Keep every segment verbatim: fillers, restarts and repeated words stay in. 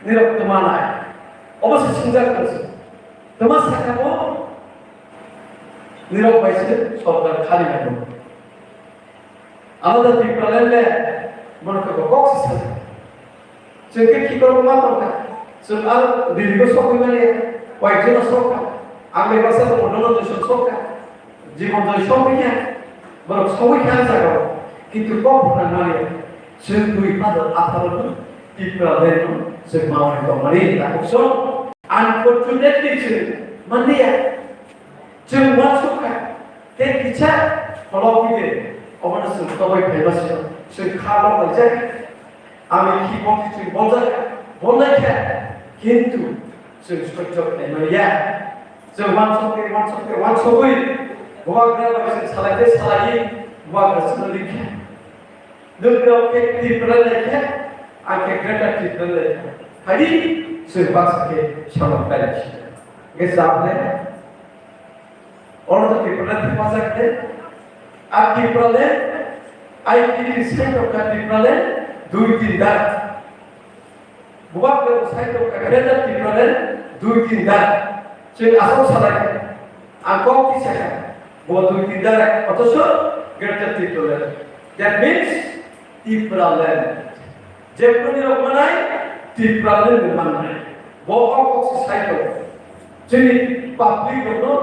Nirok twma nai. Obo se swngjak tong se. Twma sakha bo nirok bai se sorkar khali nai bo. Alada Tipraland le bono khe bo kok se sa. Chwng khe khitor ma tong kha. Chwng al Delhi bo sokwi mani ya. Koi jora sok kha. Ang le basa bo mono jora sok kha. Jibon joi sogwi kha, borok sogwi kha jaga o. Kintu kok phunang mani, chwng dui hazar atharo no Tipraland no chwng manwi tongmani takhuk song. Unfortunately chwng manliya. Chwng uansuk kha, tei kisa pholok bide, obono chwng toboi phaima sino, chwng kha lok laijak. Ami khi bokti chwng boljak, bolnai kha, kintu chwng sojjo khlai manya. Chwng uansuk khe, uansuk khe, uansugwi, bubagra bai chwng salai khe salai, bubagra chwng lik kha. Nwng rok khe Tipraland lai kha, ang khe Greater Tipraland lai kha. Phai di, chwng baksa khe samung khlai si. Hwnkhe chap le, Oro to Tipraland thepajak khe, a Tipraland, I P T side of the Tipraland, dui tin dar. Bubagra side of the Greater Tipraland, dui tin dar. Chwng aswk salai khe, ang kok kisa kha, bo dui tin dar, othocho Greater Tipraland. That means, Tipraland. Jephru nirok manai Tipraland ni manai. Bo o kok se sai tongo. Chini public rokno,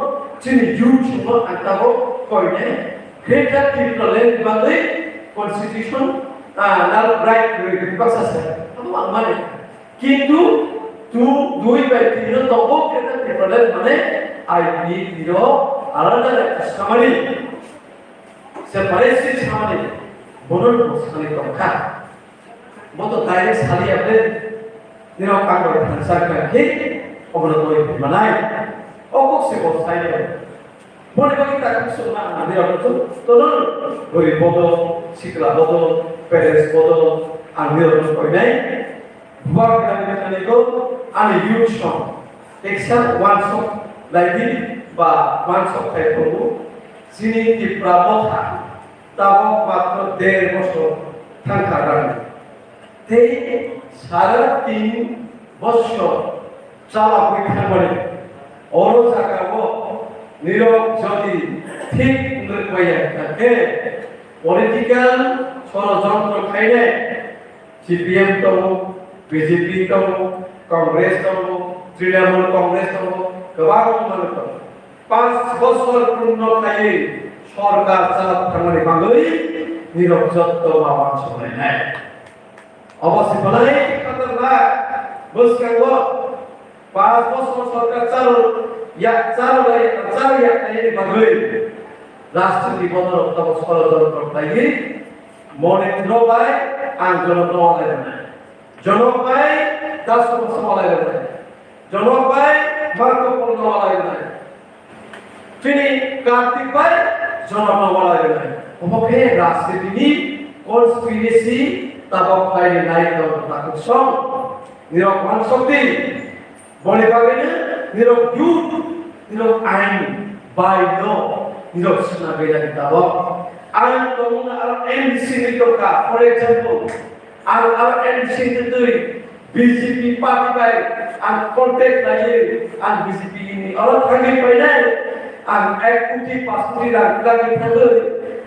chini youth rokno ang tabok koinai Greater Tipraland ni bagwi constitution, ah, nal right kwrwi baksa se. Abo ang mani. Kintu tu dui bai tin no tongo Greater Tipraland mane I P T rok alada right samani. Separate state samani bono bo sani tongkha. Bo to direct sali ya ble. Nirok ang bai thansa kha khe obono toi manai. O kok se bo sai ya. Boni bagwi ta kok sung na ang nirok to to no. Gori bodo, sikla bodo, parents bodo, ang nirok to koinai. Bubagra ni thani ko ani youth song. Teksa wansok laidi ba wansok khai tongo. Chini Tipra motha tabok matro der bosor thangkha rani. Tei sara tin bosor chalagwi thangmani. Oro jagao nirok jodi thik wngwi maya khe political sorojontro khainai. C P M tongo, B J P tongo, Congress tongo, Trinamool Congress tongo, kwbangma tongo. Panch bosor purno khaiwi sorkar chalok thangmani bagwi nirok jotto ma wansuknai nai. Obo se belai khatarnak bwskango. Panch bosor sorkar chalo yak, chalo lai, chalo yak naini bagwi rashtrapati bodorok tamo sorojontro khlaiwi Monitro bai ang Jonok no walai rwnai. Jonok bai Dasu Basa walai rwnai. Jonok bai Marco Polo no walai rwnai. Chini Kartik bai Jonok no walai rwnai. Omo khe rashtrapati ni conspiracy tabok khlai rwnai tong takhuk song. Nirok wansok di. Boni bagwino nirok youth, nirok ain bai no nirok swnamwi nai tabok. Ain tongmung aro M D C ni tongkha, for example, ang aro M D C ni twi B J P party bai ang contact laiwi ang B J P ni oro thangwi painai, ang ek koti pas koti rang twlangwi thangwi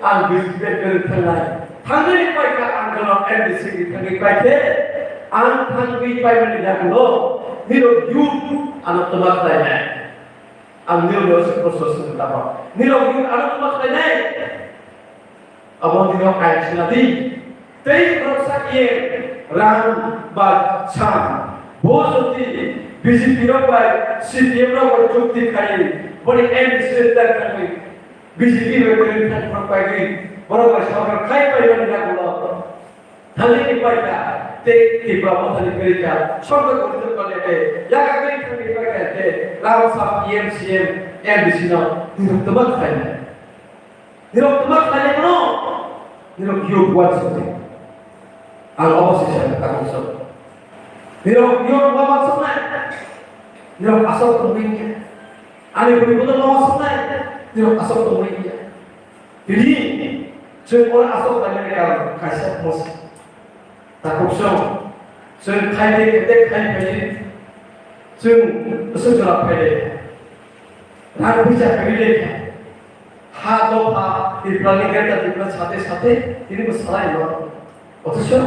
ang B J P bai kwrwng thangnai. Thangwi paikha ang jono M D C ni thangwi paikhe, ang thangwi paimani yagulo nirok youth ano twma khlainai. Ang nirok no se prosto se tamo. Nirok youth ano twma khlainai. Abo nirok ain sina di. Tei khoroksa iye rang ba sam. Bo jodi B J P rok bai C P M rok bai jukti khai, boni M D C ni tak thangwi B J P bai kwrwng thang phang paigwi, borok bai sorkar khai paimani yagulo thangwi ni paikha, tei Tipra Mothani kwrwikha, sorkar gotito kole khe, yaga kwrwi thangwi paikha khe, rang sam P M, C M, M D C no nirok twma khlainai. Nirok twma khlainai bono, nirok youth wansuknai. Ang obo se sa takhuk song. Nirok youth wansuknai. Nirok asok tongwi khe. Ani bwrwi bono wansuknai. Nirok asok tongwi khe. Tini, chwng oro aswk khlainani karon kaisa bwsa. Takhuk song, Chwng khai de, de khai phai de. Chwng bwswk jora phai de. Rang puisa kwrwi le kha. Ha dopha, Tiprani Greater Tripura sate sate, tini bo salai no. Othocho,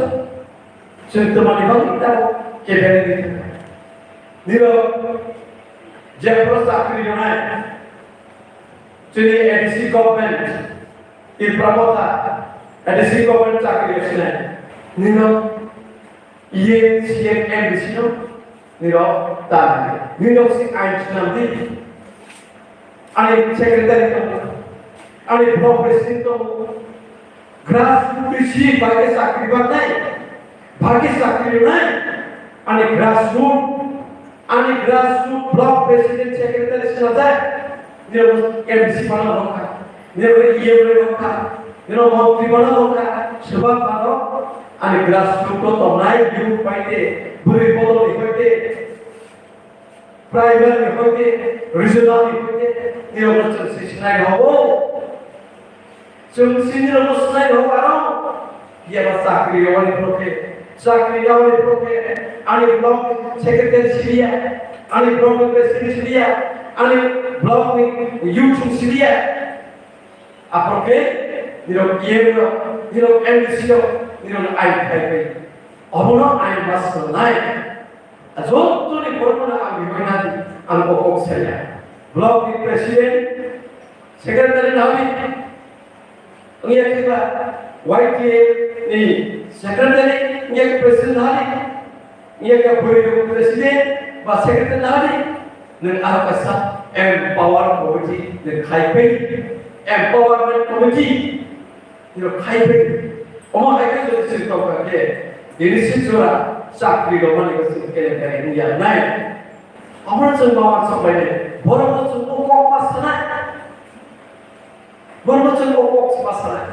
chwng twmani bagwi tamo kebengwi tongkha. Nirok, jephru chakri rwnai, chini A D C government, Tipra Motha, A D C government chakri rwnai. Nirok, E M, C M, M D C no nirok ta nirok si ain swnam di. Ani secretary tongo, ani block president tongo, grassroot si bagwi chakri baknai, bagwi chakri rwnai, ani grassroot, ani grassroot block president secretary swnamjak, nirok M D C bana rokha. Nirok E M rok kha, nirok montri bono rok kha, swbak mano, ani grassroot o tongnai youth hoite, bwrwi bodol ni hoite, primary ni hoite, regional ni hoite, nirok no chwng si sinai rw o. Chwng si nirok no sinai rw o aro. Yaba chakri rwani phuru khe, chakri rwani phuru khe, ani block secretary siriya, ani block president siriya, ani block ni youth siriya. Aphuru khe nirok E M rok, nirok M D C rok, nirok ain khai pai. Obono ain ma swngnai. Jottoni borokno ang rihoi nadi, ang o kok saya. Block ni president, secretary nahadi, wngya khe ba Y T F ni secretary, wngya khe president nahadi, wngya khe bwrwi rok president ba secretary nahadi, nwng aro kaisa empower committee nwng khai pai, empowerment committee. Tiro khai pai. Omo hai khe jodi chwng tongkha khe, tini si jora chakri rwmani khe chwng kelenkhari wngya nai. Omo chwng ma uansuk bai nai. Borokno chwng o kok ma sanai. Borokno chwng o kok ma sanai.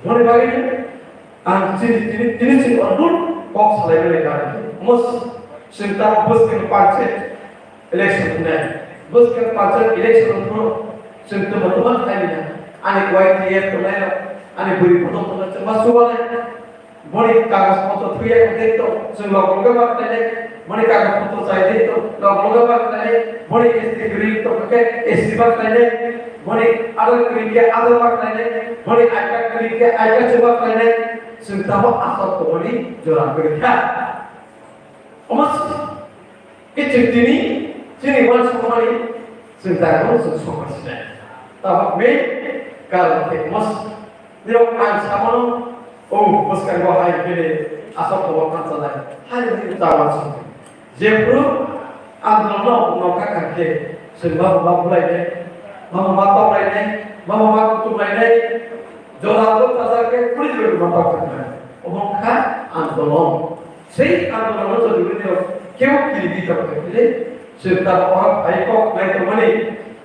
Boni bagwi ang chini, tini, tini chwng o dul kok salai mani kha. Omo chwng ta bwskang panchayat election hwnai. Bwskang panchayat election hwnphuru chwng twma twma khlai nai. Ani Y T F tongnai rok, ani bwrwi bodol tongnai chwng ma chubanai. Boni kagoj potro thwiya khe to chwng logo logo ma khlainai. Boni kagoj potro chai de to logo logo ma khlainai. Boni S T kwrwi to khe S T ma khlainai. Boni adar kwrwi khe adar ma khlainai. Boni I card kwrwi khe I card se ma khlainai. Chwng tamo aswk tongmani jora kwrwi kha. Omo si. Kiching tini, chini uansukmani, chwng daino chwng sokma sinai. Tabuk main karon khe mos. Nirok ang samano, o bwskango hai bini aswk khobor thansa lai. Hai bini ta uansuk. Jephru andolonno nokha kha khe, chwng ma ma bulainai, ma ma toklainai, ma ma kutuklainai, jora bo tasa khe police rok ma tokjaknai. Omo kha andolon. Sei andolon no jodi bini rok kebo kiri di tong khe, chwng ta boha phai kok nai tongmani,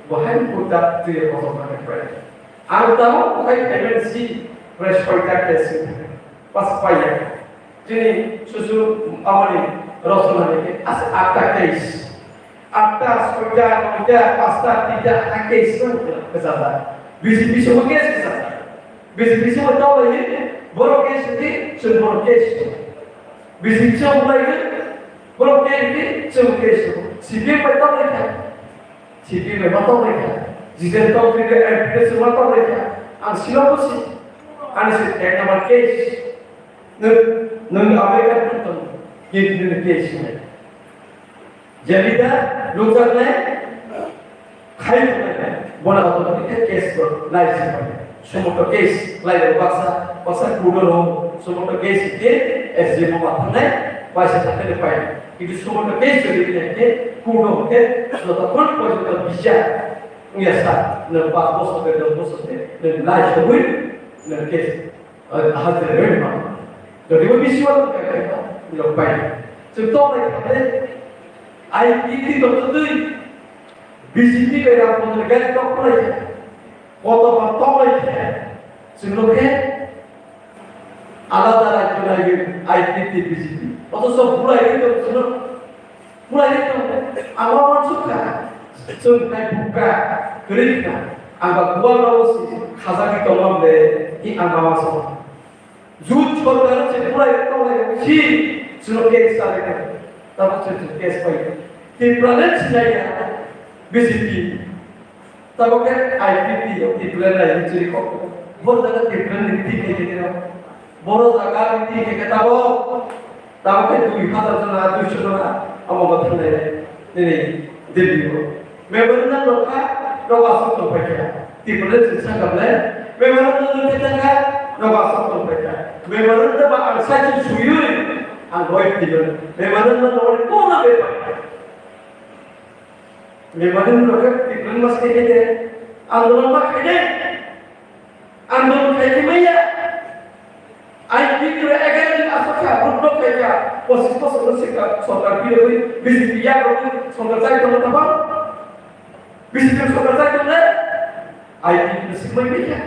bo hai kok ta twi kosom thang khe pai. Ang tamo khai payment si fresh koi ta khe si pas pai ya. Chini susu amani rosona ni ke as atta case. Atta, soita, noita, pasta, tinta, atta case no kesa da. B J P se mo case kesa da. B J P se mo tau le, boro case ke, sun boro case. B J P se mo lai ke, boro case ke, sun case. C P M bai tau le kha. C P M bai ma tau le kha. Jiten tau ke M P se ma tau le kha. Ang silo ko si. Ani se ek number case. Nung, nung America pun tong. Kini nung case ne. Jelida nukjaknai khai tongnai, bona automatic khe case bo nai se pai. Sumoto case lai rok baksa, baksa kudo rok sumoto case ke S D M o ma thangnai, bai se thangkhe pai. Kintu sumoto case jodi khe kudo khe jotokhon porjonto bichar wngya sa, nwng pas bosor khe, dos bosor khe, nwng nai sogwi nwng case Ahal tere ma. Jodi bo bisi wal ka ka lo pai. Chwng tok nai kha le. Ai kiti to to twi. B J P bai ram pon ga tok nai. Koto ba tok nai kha. Chwng lo khe. Alada rajyo nai ai kiti B J P. Oto so bulai to chwng Pura ekdom, ang ma uansuk kha, chwng khai bukha, kwrwi kha, ang ba bual rok si khajagwi tongmam de, hi ang ma uansuk kha. Jut sorkar se pura ekdom si, Chwng case chalaikha, tabuk chwng case pai. Tipraland sinai ya, B J P. Tabuk khe I P T o Tipraland lai chiri kok. Bo jaga Tipraland ni biti khe khe khe. Boro jaga biti khe khe tabuk. Tabuk khe dui hazar jona, duiso jona amo bo thanglai nini Delhi o. Memorandum rokha, nogo aswk tongphaikha. Tipraland chwng sakha ble, memorandum rokha, nogo aswk tongphaikha. Memorandum ba ang saichung suyui, ang roi tipraland. Memorandum rokha kono bepai. Memorandum rokha Tipraland mas khe khe, andolon ma khe de. Andolon khai khe maya. I P T ro egaroh din aswk kha, vote no khai kha, pochis bosor no sikha, sorkar birogwi, B J P yakrogwi sorkar chai tongo tabang? B J P sorkar chai tongo? I P T ro sikmai bai kha.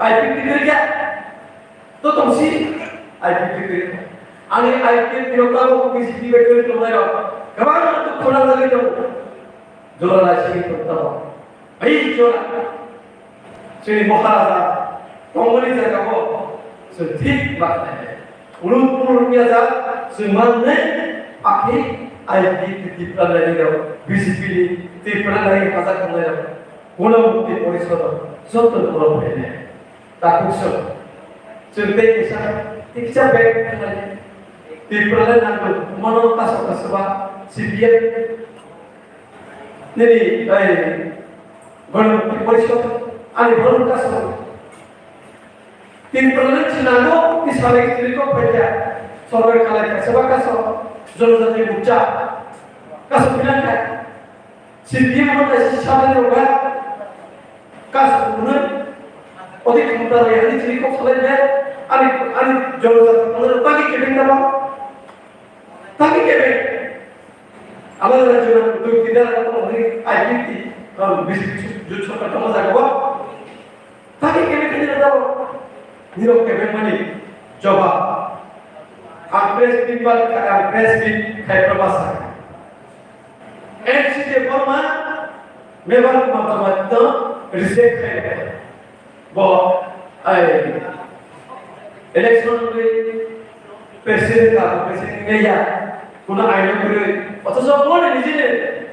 I P T kwrwi kha. To tongsi I P T kwrwi kha. Ani I P T ro tabuk B J P bai kwrwi tongnai rok kwbangma dukhu nangjagwi tongo. Jora lai sigi tongo tabuk. Ai jora. Chini Maharaja tongmani jagao chwng thik ma khlai. Uluk uluk ya jak chwng manne akhi I P T Tipraland ni rok B J P ni Tipraland ni hajak tongnai rok. Gona Mukti Porishod joto borok phainai. Takhuk song. Chwng tei kisa, tei kisa bag khlai. Tipraland nangkuk mano kaso kaso ba C P M. Nini, ai, Gona Mukti Porishod, ani borok kaso. Tipraland sinango, ti salai kiri kok phaikha. Sorkar khalai kha, seba kaso, Jonojati Morcha. Kaso pinang kha. C P M no kaisa sabai rok ba, kaso hwnwi, odi khumta rwi ani chini kok salai be, ani, ani Jonojati Morcha tagi kebeng tamo. Tagi kebeng. Alada jora twi tida tamo hwnwi I P T, um, B J P jut sorkar tamo jaga o. Tagi kebeng kebeng tamo. Nirok kebeng mani jawab. Ang press meet ba, ang press meet khai prabasa. N C Debbarma, Mevar Kumar Jamatia reject khai. Bo, ai, election ni president ka, president ni ya, kuna aino kuri, othocho bo ni nijini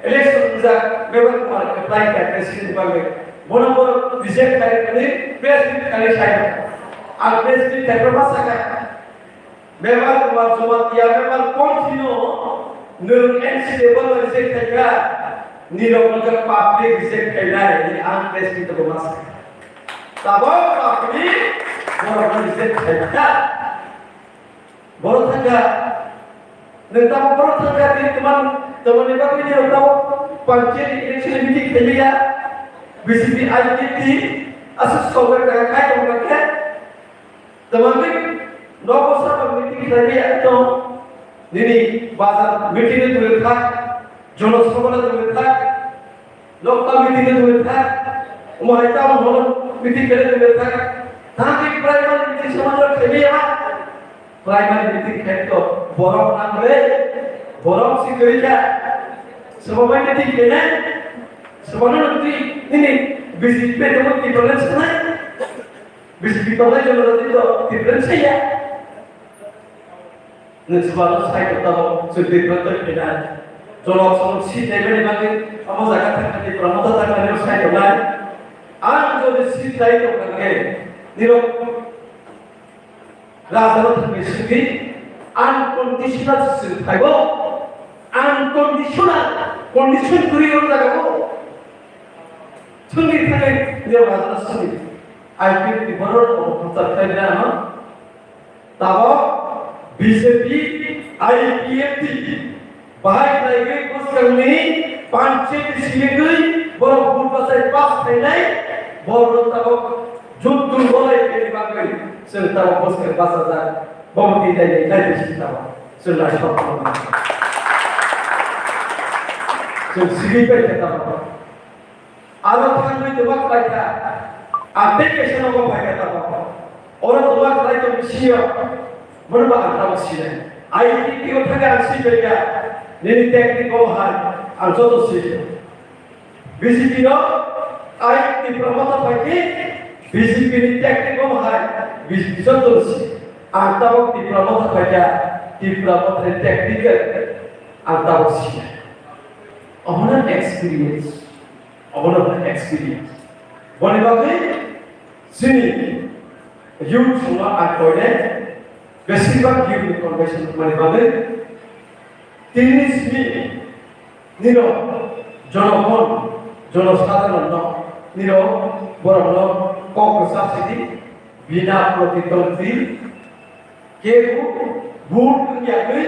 election ni ja, Mevar Kumar apply ka president ni bagwi. Bono bo reject khai ni president khai sai. Ang president khai prabasa ka. Mevar Kumar Jamatia, Mevar continue, nwng N C Debbarma reject khaikha, nirok no khe public reject khainai, ni ang press meet o ma sakha. Tabok public borok no reject khaikha. Borok thangkha, nwng tabok borok thangkha, tini twman, twmani bagwi nirok tabok panchayat election meeting khailiya, B J P I P T aswk sorkar kaham khai tongkha khe, Tamangwi nogo sabo meeting khlaiwi ekdom nini bazar meeting ni twi thak, jono sabha ni twi thak, nokta meeting ni twi thak, omo hai town hall meeting khlai twi thak, thangwi primary meeting samajak khlaiwi ya, primary meeting khlai to borok nang le, borok si koi kha, sabo bai meeting khlai nai, sabo no twi nini busy pe tamo difference nai. Bisi bitongnai jono jati to difference ya. Nwng swbano sai to tamo chwng different to khaina. Jono song seat naimani bagwi amo jaga thangkha ni pramota thangkha ni sai tongnai. Ang jodi seat nai tongkha khe nirok raja no thangwi singwi unconditional chwng phaibo. Unconditional, condition kwrwi o jaga o. Chwngni thangwi nirok raja no singwi. I P F T borok rok bo kwchar khlai na ano. Tabok B J P, I P F T bahai khlaiwi bwskangni panchayat simi twi borok vote bachai pass khainai, borok tabok juddu bolai khaini bagwi chwng tabok bwskang bachajak, bobo twi dai dai dai bisi tabok chwng naithok khlai chwng simi pai khe tabok. Aro thangwi twma khlaikha, ang tei kaisa nogo phaikha tabok. Oro twma khlai tong sio, bono ba ang tabok sinai. I P T o thangwi ang siphaikha, nini technique o hai, ang joto sio. B J P no, I P T promote phaikhe, B J P ni technique o hai, B J P joto sio. Ang tabok Tipra Motha paikha, Tipra Mothani technical ang tabok sinai. Omono experience, omono experience. Boni bagwi chini youth songno ang koinai, besibak youth ni convention wngmani bagwi tini simi nino jonogon, jonosadharon no nino borok no kok kwchak sidi bina protitantri. Kebo vote wngya twi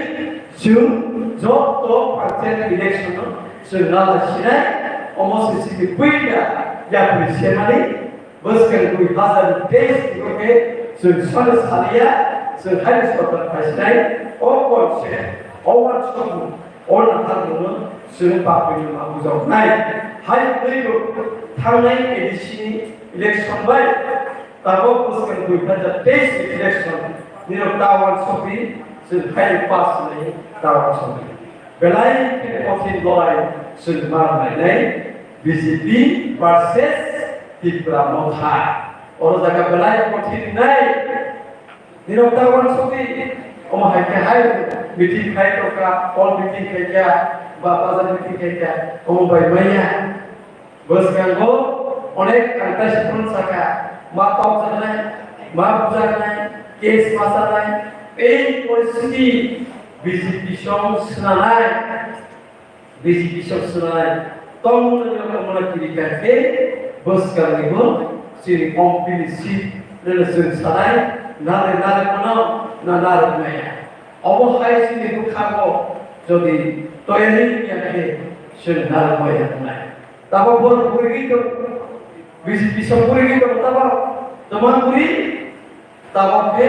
chwng joto panchayat election no chwng nala sinai, omo se chini puila yapri semani bwskang dui hazar teis ni khe chwng sani saliya, chwng haino sorkar phaisinai, o kok se, o wansukmung, o naharmung no chwng papri no ma bujaknai. Hai wngwi bo thangnai A D C ni election bai Tabok bwskang dui hazar teis ni election nirok ta uansukdi, chwng hai pass ni ta uansukdi. Belai khe kothin lorai chwng ma nainai B J P versus Tipra Motha. Oro jaga belai kothin nai. Nirok ta uansukdi, omo hai khe hai meeting khai tongkha, hall meeting khai kha, ba bazar meeting khai kha, omo bai maya. Bwskango onek ang taisa phone saka, ma tokjaknai, ma bujaknai, case ma chanai, tei poristhiti B J P song swnanai, B J P song swnanai, tongmungno nini tongmungno kiri kha khe, bwskango chini company seat rwna chwng sanai, nare nare mano, na nare maya. Obo hai chini bwkhago jodi toyari wngya khe, chwng nare maya wngnai. Tabok borok purigwi tong, B J P song purigwi tong tabok, tongma puri, tabok khe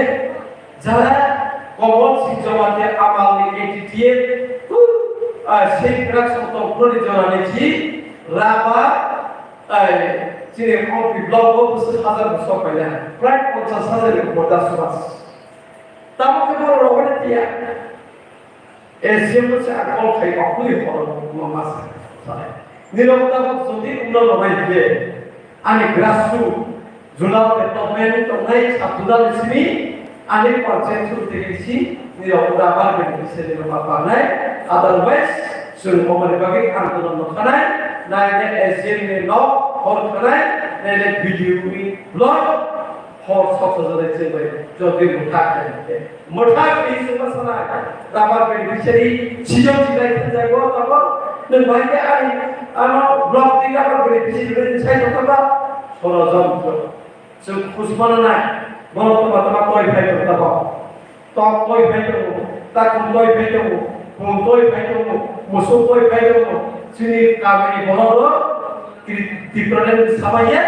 jara Komol Sing Jamatia amalni A T T F, uh, ah, sei kwrak song tong phuroni jorani si, raba, ai, chini Hongkhi block o bwswk hajar bwswk paina, prai ponchas hajar ni upor da sumas. Tabok khe borok rogwi tiya. S D M no se ang call khai, oknwi horo ma ma sa, sa. Nirok tabok jodi wngna rwnai khe, ani grassroot zonal development tongnai sub zonal ni simi ani panchayat through tei si nirok rubber beneficiary rok ma pangnai. Otherwise, chwng omoni bagwi andolon no khanai, nai ne S D M ni nok hor khanai, nai ne B D O ni block hor sok sajak nai chwng bai jodi mwthak khe. Mwthak ni chwngno sanai, rubber beneficiary, sijok sinai thwngjak bo tabok, nwng bai khe ani, ano block ni rubber beneficiary bai sai tongkha ba, sorojontro. Chwng khusmana nai, borok tongma tongma toi phai tong tabok. Tok toi phai tongo, takhum toi phai tongo, pung toi phai tongo, musuk toi phai tongo. Chini kamini borok rok Tri-, Tipraland ni samaya,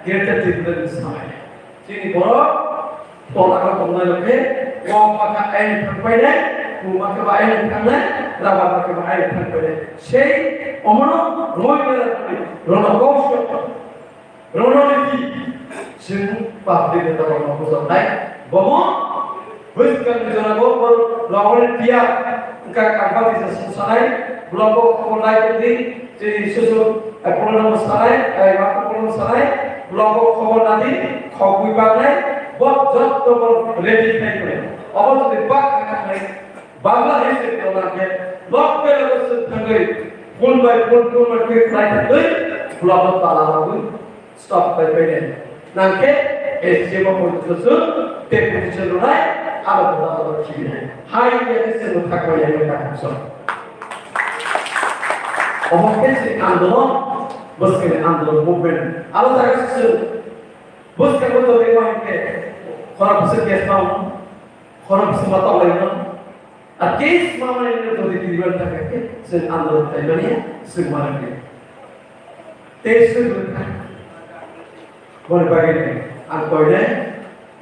Greater Tipraland ni samaya. Chini borok tola khe tongnai rok khe, kok ma khe aini thang painai, pung ma khe ba aini thangnai, rubber ma khe ba aini thang painai. Sei omono moi mera kuni, rono kok sio, rono niti, chwng public ni tokol no bujoknai. Bomo bwskang ni jora bo, bo logoni tiya, wngkha kangpati se sung sanai, block o khobor nai tongdi, Chini susu, eh, program sanai, eh, matu program sanai, block o khobor nadi, khogwi baknai, bo jotto bo ready khai khe. Obo jodi bak khai, Bangla history program khe, block ke logo se thangwi, full by full, full by full khai thangwi, block o tala rogwi, stop khai phai nai. Nangkhe S D M o poito chwng tei position rwnai, abo bo abo khibi nai. Hai ya khe chwng thakbai ya khe thak chwng. Obo khe chini andolon, bwskangni andolon movement. Aro jaga se chwng bwskango tongwi ma hinkhe khorang bwswk case ma wng, khorang bwswk ma tonglaimano. A case ma manwi no jodi deliver ta khe chwng andolon khlaimani chwng ma rwkhe. Tei chwng rwkha. Boni bagwi ang koinai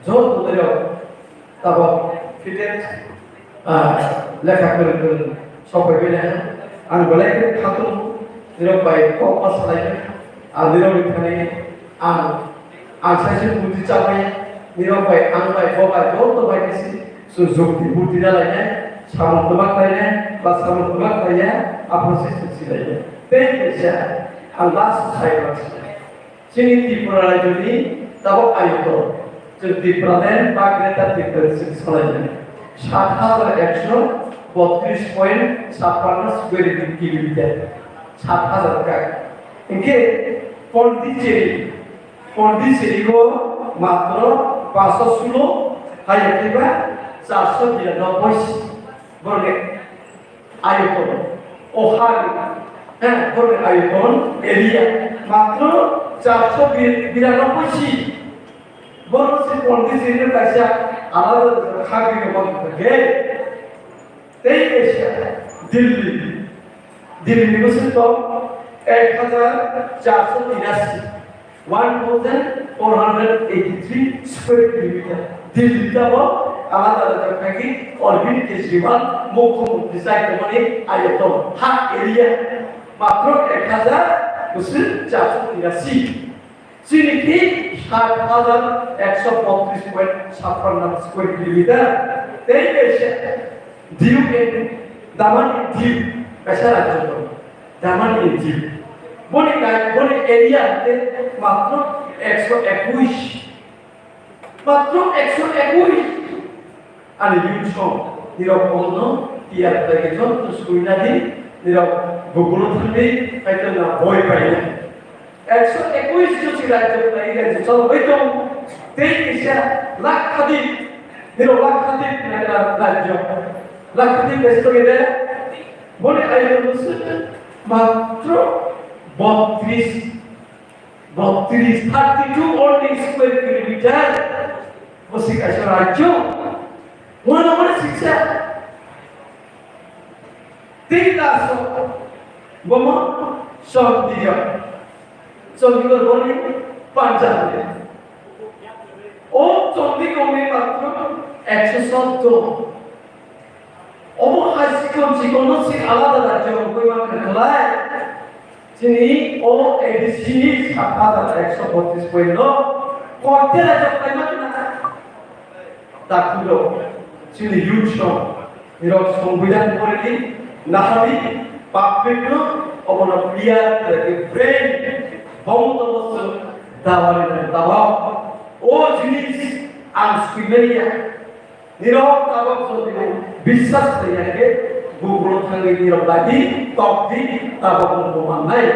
joto tongnairok tabok fitted, ah, lekha kwrwng kwrwng sok bai manya. Ang belai khe khatung nirok bai kok ma salai manya. Ang nirok ni thani ang, ang sai se buti cha manya. Nirok bai ang bai bo bai joto bai khe si chwng jukti buti na lainai. Samung kwbak khlainai ba samung kwbak khlaiya aphuru se chwng si lainai. Tei kaisa ang last sai ma si. Chini Tripura rajyoni tabok ayuto. Tipraland ba Greater Tipraland swk salainai. Sat hajar ekso botris point chappanno square kilometer. Sat hajar kak. Hinkhe Pondicherry, Pondicherry o matro paso sulo, hai khe ba charso biranoboi si. Borok ni ayoton, o ha ni, eh, borok ni ayoton, area, matro charso biranoboi si. Borok se Pondicherry no kaisa alada kha bini mok khe. Tei kaisa Delhi, Delhi ni bwswk tong ek hajar charso tirasi, one thousand four hundred eighty three square kilometer. Delhi tabo alada alada kha ki Arvind Kejriwal mukhyamantri sai tongmani ayoton ha area matro ek hajar bwswk charso tirasi. Chini khe sat hajar ekso botris point chappanno square kilometer. Tei kaisa Diu in Daman in Diu, kaisa rajyo tongo. Daman in Diu. Boni kai, boni area hwnkhe matro ekso ekush. Matro ekso ekush. Ani youth song, nirok kolno tiyar khlaikhe joto suina di, nirok Google-o thangdi, kaitorna boi paina. Ekso ekush josi rajyo khlai rajyo chalogwi tong, tei kisa lakhadik, nirok lakhadik nagra rajyo. Lakhadik besto gede, boni ayo bwswk matro botris. Botris, thirty two only square kilometer. Bosi kaisa rajyo. Mona mona siksa. Tinta so. Bomo Chandigarh. Chandigarh boni Punjab ni. O Chandigarh ni matro ekso sotto. Omo hai sikon sikon no si alada rajyo rok koi ma khe khlai. Chini o A D C ni sat hajar ekso botris point no koite rajyo khlai ma khe na. Takhuk rok chini youth rok nirok songbidan poredi nahadi public no obono clear khlai brain bomo tomo se dawari na dawa o jinis ang sui mania. Nirok tabok jodi biswas khlaiya khe, Google-o thangwi nirok dagi tokdi, tabok wngbo mannai.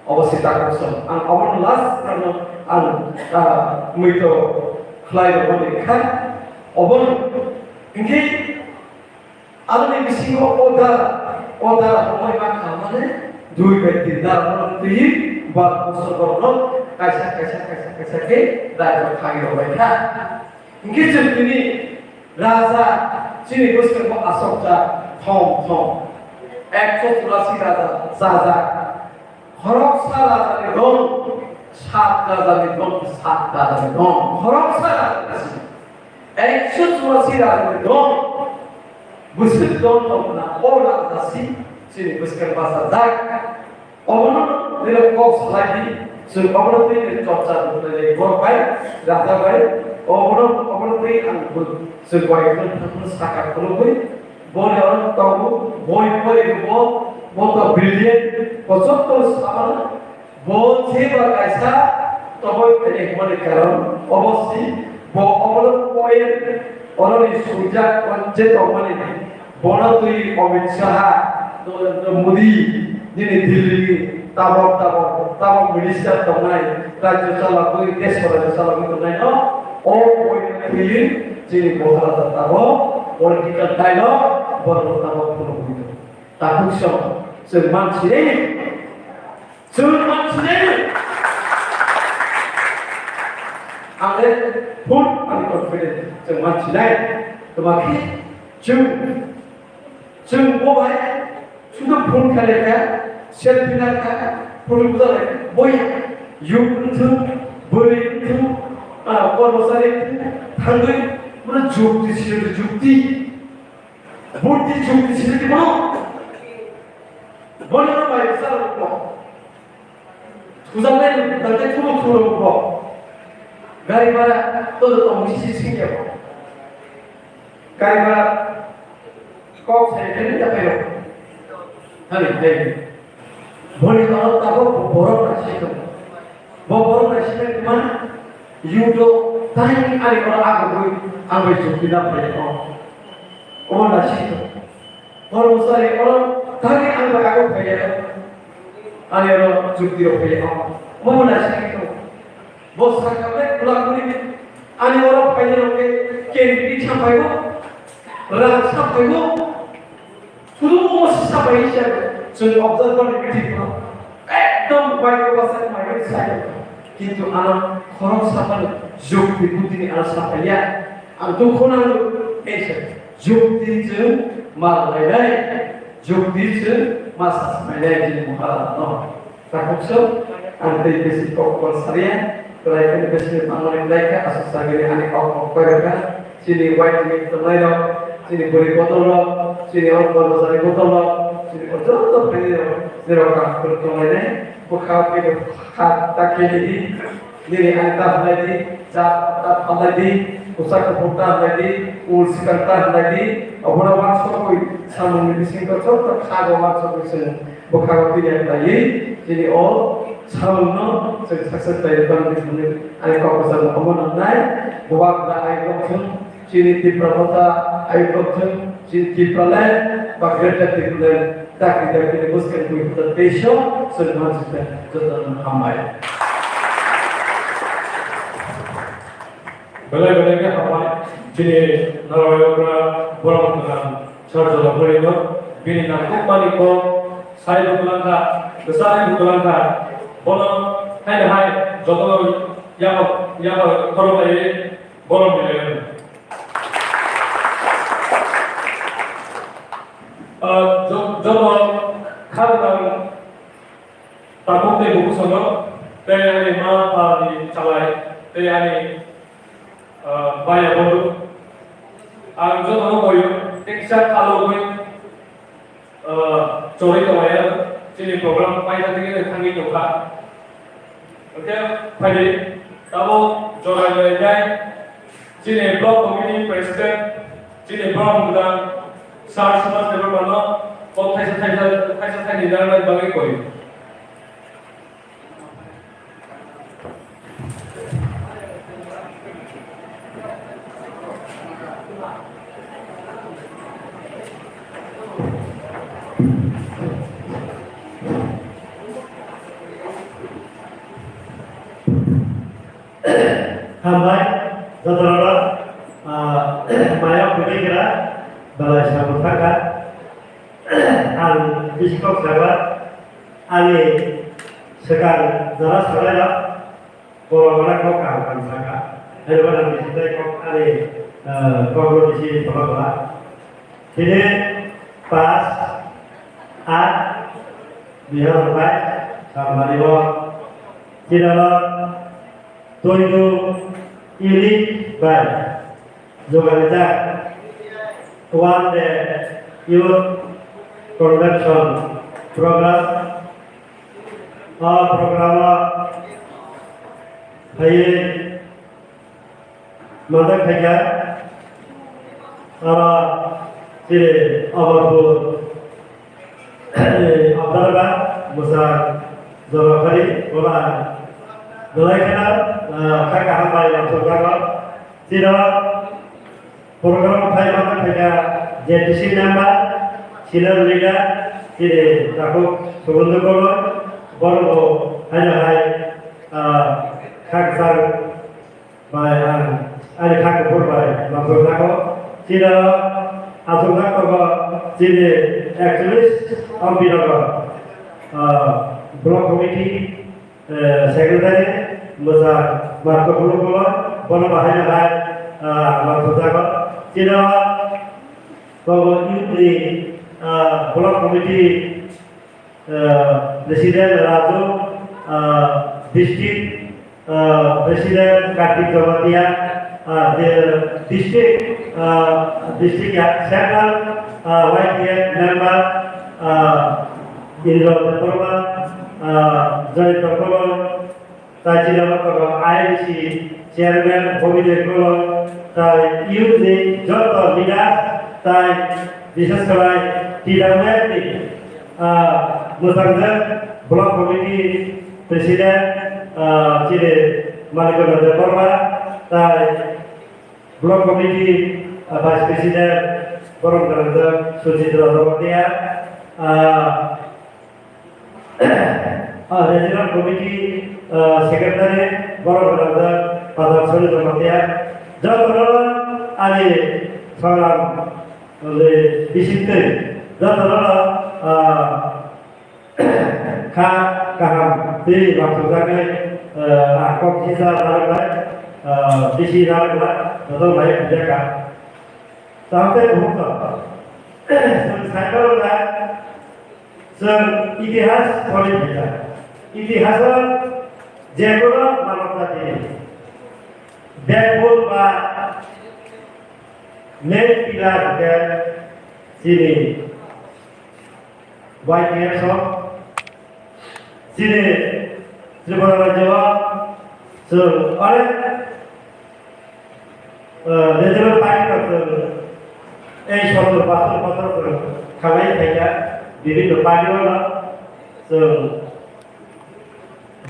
Obo se tabok song. Ang obono last ano ang, ah, muito khlai rwmani kha. Obono hinkhe Aboni bisingo o dara, o dara hwnwi ma kha mane dui bai tin dara no twi bar bosor borok no kaisa, kaisa, kaisa, kaisa khe dara khai rok bai kha. Hinkhe chwng tini raja chini bwskango asokjak thom thom ekso churasi raja chajak. Khoroksa rajani dol, sat rajani dol, sat rajani dol. Khoroksa rajani si. Ekso churasi rajani dol, bwswk dol tongna o raja si, chini bwskang bachajak. Obono nini kok salai di, chwng obono twi chorcha rwkhlai borok bai, raja bai, obono, obono twi ang chwng bai khwlwng thangma saka khulugwi, Boni oro tongo, boi pore bo, bo to brilliant, bo joto samano, bo jeba kaisa toboi phaini hwnmani karon, obo si, bo obono point, oroni sujak je tongmani, bono twi Amit Shah, Narendra Modi, nini Delhi ni tabok tabok, tabok minister tongnai, rajyo chalogwi, desh rajyo chalogwi tongnai no, o point twi Chini Bhota Raja tabok political dialogue, borok tabok phunugwi tongo. Tabuk song, chwng mansinai ni. Chwng mansinai ni. Ang le full ani confident, chwng mansinai. Tuma khe chwng, chwng bo bai Sudo phone khailai kha, selfie nang kha, phone bujak lai kha, boya, youth wngthung, bwrwi wngthung, ah, kormochari wngthung, thangwi, bono jukti sirwi jukti, buddhi jukti sirwi bono, bono bai bwsa rok bo. Thujaknai nang khe thuro thuro bo. Gari bhara to joto mungsi singya bo. Gari bhara kok sai khe nang khe. Hani, hai. Boni kono tabok borok nasi to. Bo borok nasi to mana? Youth o tani ani oro agogwi ang bai chukti na phai o. Omo na si to. Kormosari oro tani ang bai ago phai o. Ani oro chukti rok phai o. Omo na si to. Bo sakha bai kula kuli ani oro phai rok ke candidate sa phai o. Rang sa phai o. Suru omo sisa bai se chwng observer ni meeting no ekdom bai ko basa ni mai sai. Kintu ano khorok sapani jukti buddhi ni ano sapaiya. Ang dukho nango ei se jukti chwng ma lainai, jukti chwng ma sasainai jini muhala no. Takhuk so, ang tei bisi kok kol saria, tei khe bisi mangmani tei khe aswk sagini ani kok kok koi rwkha, chini waiting ni tongnai rok, chini bwrwi bodol rok, chini oro kormosari bodol rok, chini o joto phaini rok, nirok kaham khe tongnai nai, bwkha khe kha ta khe di, nini ani ta phalai di, cha ta phalai di, usa kuphur ta phalai di, ul sikang ta phalai di, obono wansokwi samungni bisingtwi joto khago wansokwi chwng bwkhago twiya khlaiwi chini o samungno chwng success khlaiwi tongwi thangwi ani kok bwsakno omo nangnai. Bubagra ayuk rok thung, chini Tipra Motha ayuk rok thung, chini Tipraland ba Greater Tipraland dakti dakti ni bwskang dui hazar teis o chwng mansi khe jotono hambai. Belai belai khe hambai chini Narayogra borok gwnang. Sir Jolapurino bini nangkukmani kok sai buklangkha, kwchai buklangkha, bono haino hai jotono yago, yago khoroklaiwi borom bilaio. Ah, jo-, joto kha gwnang Tabuk tei bukusono, tei ani ma pha ni chalai, tei ani, ah, baya bodu. Ang jotono boyo, tei kisa khalogwi, ah, chorwi tongmaya, chini program paitha tei thangwi tongkha. Hwnkhe phaidi, tamo jorai lai nai, Chini block committee president, chini borok mwdang sir Subhash Debbarmano kok thaisa thaisa, thaisa thaini narwknani bagwi koi. Hambai, jotono, ah, maya phunai kira, belai samung thangkha. Ang bisi kok saba, ani swkang jora salai rok, borok rok kok kaham kaham saka. Haino ba ang bisi tai kok ani, ah, kok no bisi thoma kora. Tini pas, at, dui hazar bais, samani o, chini o, Toidu unit bai jogarijak one day youth convention program. O program o phaiwi manjak khaikha oro chini Amarpur Abdalaba bwsa Jolakhari bola belai kheno, ah, kha kaham bai lamsokjago. Chini program phai manna khaikha Z D C member, senior leader, chini takhuk Sugundu Koloi, borok bo haino hai, ah, kha kwchang Bai ang ani kha kuphur bai mangkhor jago. Chini aswk jak tongo chini ekchollish M P rogo, ah, block committee, eh, secretary, bwsa Marco Bulukulo, bono bahai no hai, ah, mangkhor jago. Chini tongo youth ni, ah, block committee, ah, President Raju, ah, District, ah, President Kartik Jamatia, ah, the District, ah, District ya, Central, ah, Y T F member, ah, Indra Debbarma, ah, Joy Debbarma, Tai chini oro tongo I M C chairman Bobidya Koloi, tai youth ni joto leader, tai bishes khlai T W F ni, ah, mwtangjak block committee president, ah, chini Manikanta Debbarma, tai Block Committee, ah, Vice President, borok gwnangjak Sujit Rajabatia, ah, ah, Regional Committee, ah, Secretary, borok gwnangjak Padam Sori Jamatia, jotono ani salam, le, bisingtwi, jotono, ah, kha kaham tei rwngthomjaknai, eh, ang kok kisa narwknai, eh, bisi narwknai, joto bai bujakha. Tamo tei bukhuk tong. Chwng sai borok da, chwng itihas pori phaikha. Itihaso jekunu manob jatini backbone ba main pillar hwnkhe chini Y T F song, chini Tripura rajyo o chwng onek, eh, regional party rok chwng ei sottor bachor bochor chwng khalai phaikha, bibhinno party rok chwng